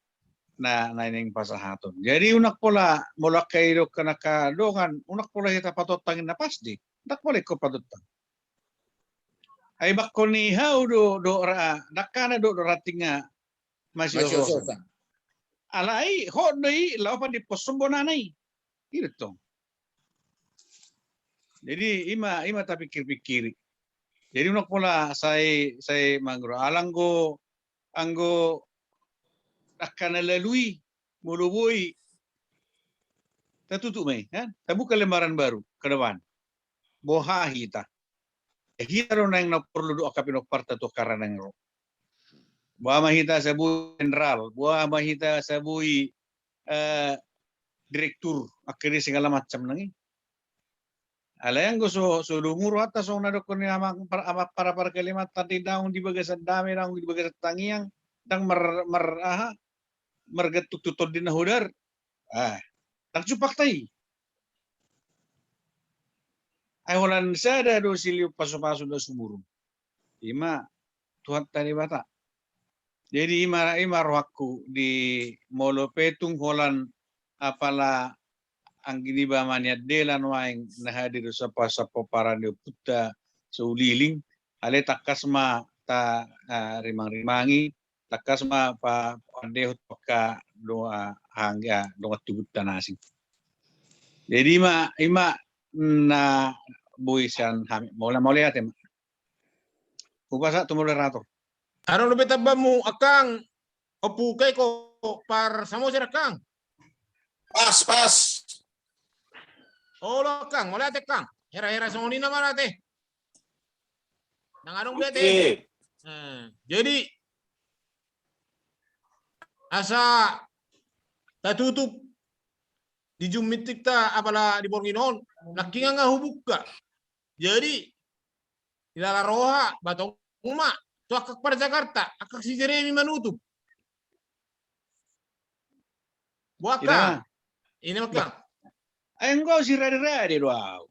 na, na naeng pasahaton. Jadi unang pola molo angka i do angka dongan, unang pola hita patontang inna pasti. Ndang pola ingkon patontang. Ai bangko ni hau do, do ra, dangkana do, do ranting nga masios-siosan. Alai hot do i laho pandiphoshon bonana i. I do tong. Jadi i ma, i ma tapikir-pikiri. Jadi unang pola sai, sai mangro. Ala anggo, anggo dangkana lalu i molo boi tatutup ma i kan. Tabuka lembaran baru ke depan. Boha hita. Hita do naeng na porlu do angka pinomparta tu angka na naeng ro. Boha ma hita asa boi jenderal, boha ma hita asa boi, eh, direktur, angka i do segala macam nang i. Alai anggo so, so domu rohanta songon na dokkon ni amang par-, amang parapar Kalimantan i, naung di bagasan dame, naung di bagasan tangiang, ndang mar, mar aha, margantung tu tondi na hodar. Ah, ndang jumpang hita i. Ai holan sada do silihon pasupasu na sumurung. I ma Tuhanta Debata. Jadi i ma, i ma rohangku di molo pe tung holan apala anggi niba maniandela nuaeng na hadir do sampang-sampang para ni ompunta Siuliling, alai tangkas ma ta, ah, rimang-rimangi, tangkas ma pa, pandehut angka dongan, ah, anggi, ah, dongan tubunta na asing. Jadi i ma, i ma na boi sian hami. Mauliate ma. Hupasahat tu moderator. Adong dope tambamu, Akang? Ompu Keko par Samosir, Akang? Pas, pas. Olo, Akang, mauliate, Akang. Hera-hera songon i nama mauliate. Ndang adong be ate. Oke. Eh, jadi asa tatutup di jumintingta apala di borngin on, nangkin nga hubuka. Jadi ilala roha, batong ma tu angka parjakarta, angka si Jeremy manutup. Boha, Akang? Ina ma, Akang. Ai anggo sirade-rade do au.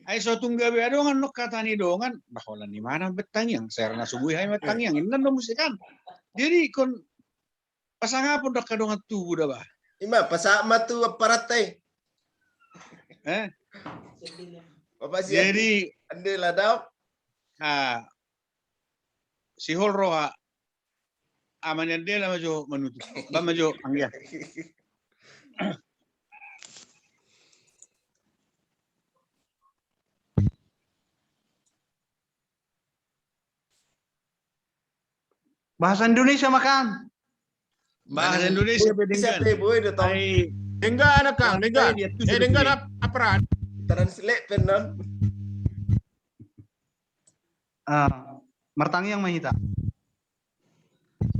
Ai so tung gabe adong annon hata ni dongan, bah, holan i ma na martangiang, sera na so boi hami martangiang, inna do muse kan. Jadi ingkon pasangapon do angka dongan tubu da bah. I ma, pasahat ma tu amparanta i. Eh? Jadi andela dao. Ah, sihol roha. Amaniandela ma jo manutup. Bah ma jo, anggia. Bahasa Indonesia ma, Kang. Bahasa Indonesia pe denggan. Ai, denggan, Kang, denggan. Eh, denggan, ap-, apa? Translate pe non. Ah, martangiang ma hita.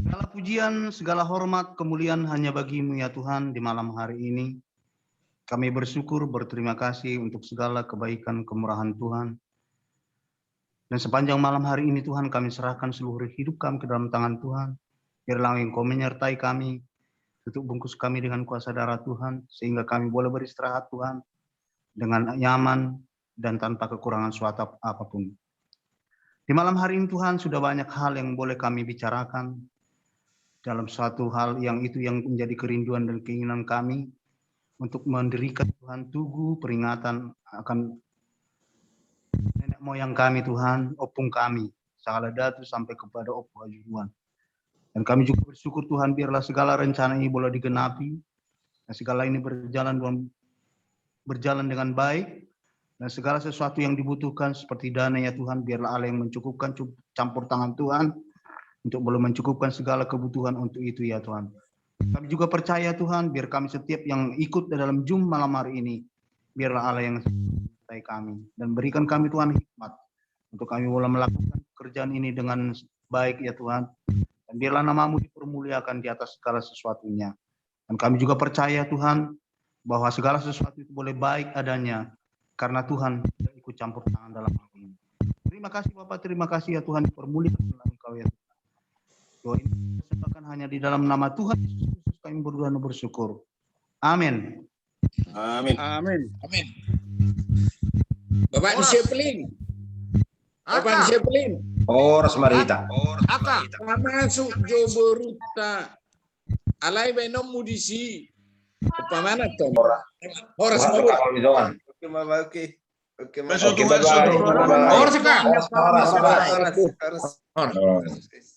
Segala pujian, segala hormat, kemuliaan hanya bagi-Mu ya Tuhan di malam hari ini. Kami bersyukur, berterima kasih untuk segala kebaikan, kemurahan Tuhan. Dan sepanjang malam hari ini Tuhan, kami serahkan seluruh hidup kami ke dalam tangan Tuhan. Biarlah Engkau menyertai kami. Tutup bungkus kami dengan kuasa darah Tuhan, sehingga kami boleh beristirahat Tuhan, dengan nyaman dan tanpa kekurangan suatu apapun. Di malam hari ini Tuhan, sudah banyak hal yang boleh kami bicarakan dalam suatu hal yang itu yang menjadi kerinduan dan keinginan kami untuk mendirikan Tuhan tugu peringatan akan nenek moyang kami Tuhan, ompung kami, Sangala Datu sampai kepada Ompu Hasibuan. Dan kami juga bersyukur Tuhan, biarlah segala rencana ini boleh digenapi, dan segala ini berjalan dengan, berjalan dengan baik, dan segala sesuatu yang dibutuhkan seperti dana ya Tuhan, biarlah Allah yang mencukupkan cu-, campur tangan Tuhan untuk boleh mencukupkan segala kebutuhan untuk itu ya Tuhan. Kami juga percaya Tuhan, biar kami setiap yang ikut dalam Zoom malam hari ini, biarlah Allah yang menyertai kami dan berikan kami Tuhan hikmat untuk kami boleh melakukan pekerjaan ini dengan baik ya Tuhan. Dan biarlah nama-Mu dipermuliakan di atas segala sesuatunya. Dan kami juga percaya Tuhan, bahwa segala sesuatu itu boleh baik adanya karena Tuhan tidak ikut campur tangan dalam hal ini. Terima kasih Bapak, terima kasih ya Tuhan, dipermuliakan oleh Engkau ya Tuhan. Doa ini kami persembahkan hanya di dalam nama Tuhan Yesus Kristus kami berdoa dan bersyukur. Amin. Amin. Amin. Amin. Bapak Horas. Zeppelin. Bapak Aka. Zeppelin. Horas ma hita. Aka. Pamasuk jo borunta. Alai baenonmu disi. Umpamana tong. Horas ma boru. Kalau di doang. Oke, Mama, oke. Oke, Mama. Besok Oke, Tuhan bye-bye. sudah. Bye-bye. Horas, Aka. Horas, horas, horas. Horas, horas. Horas.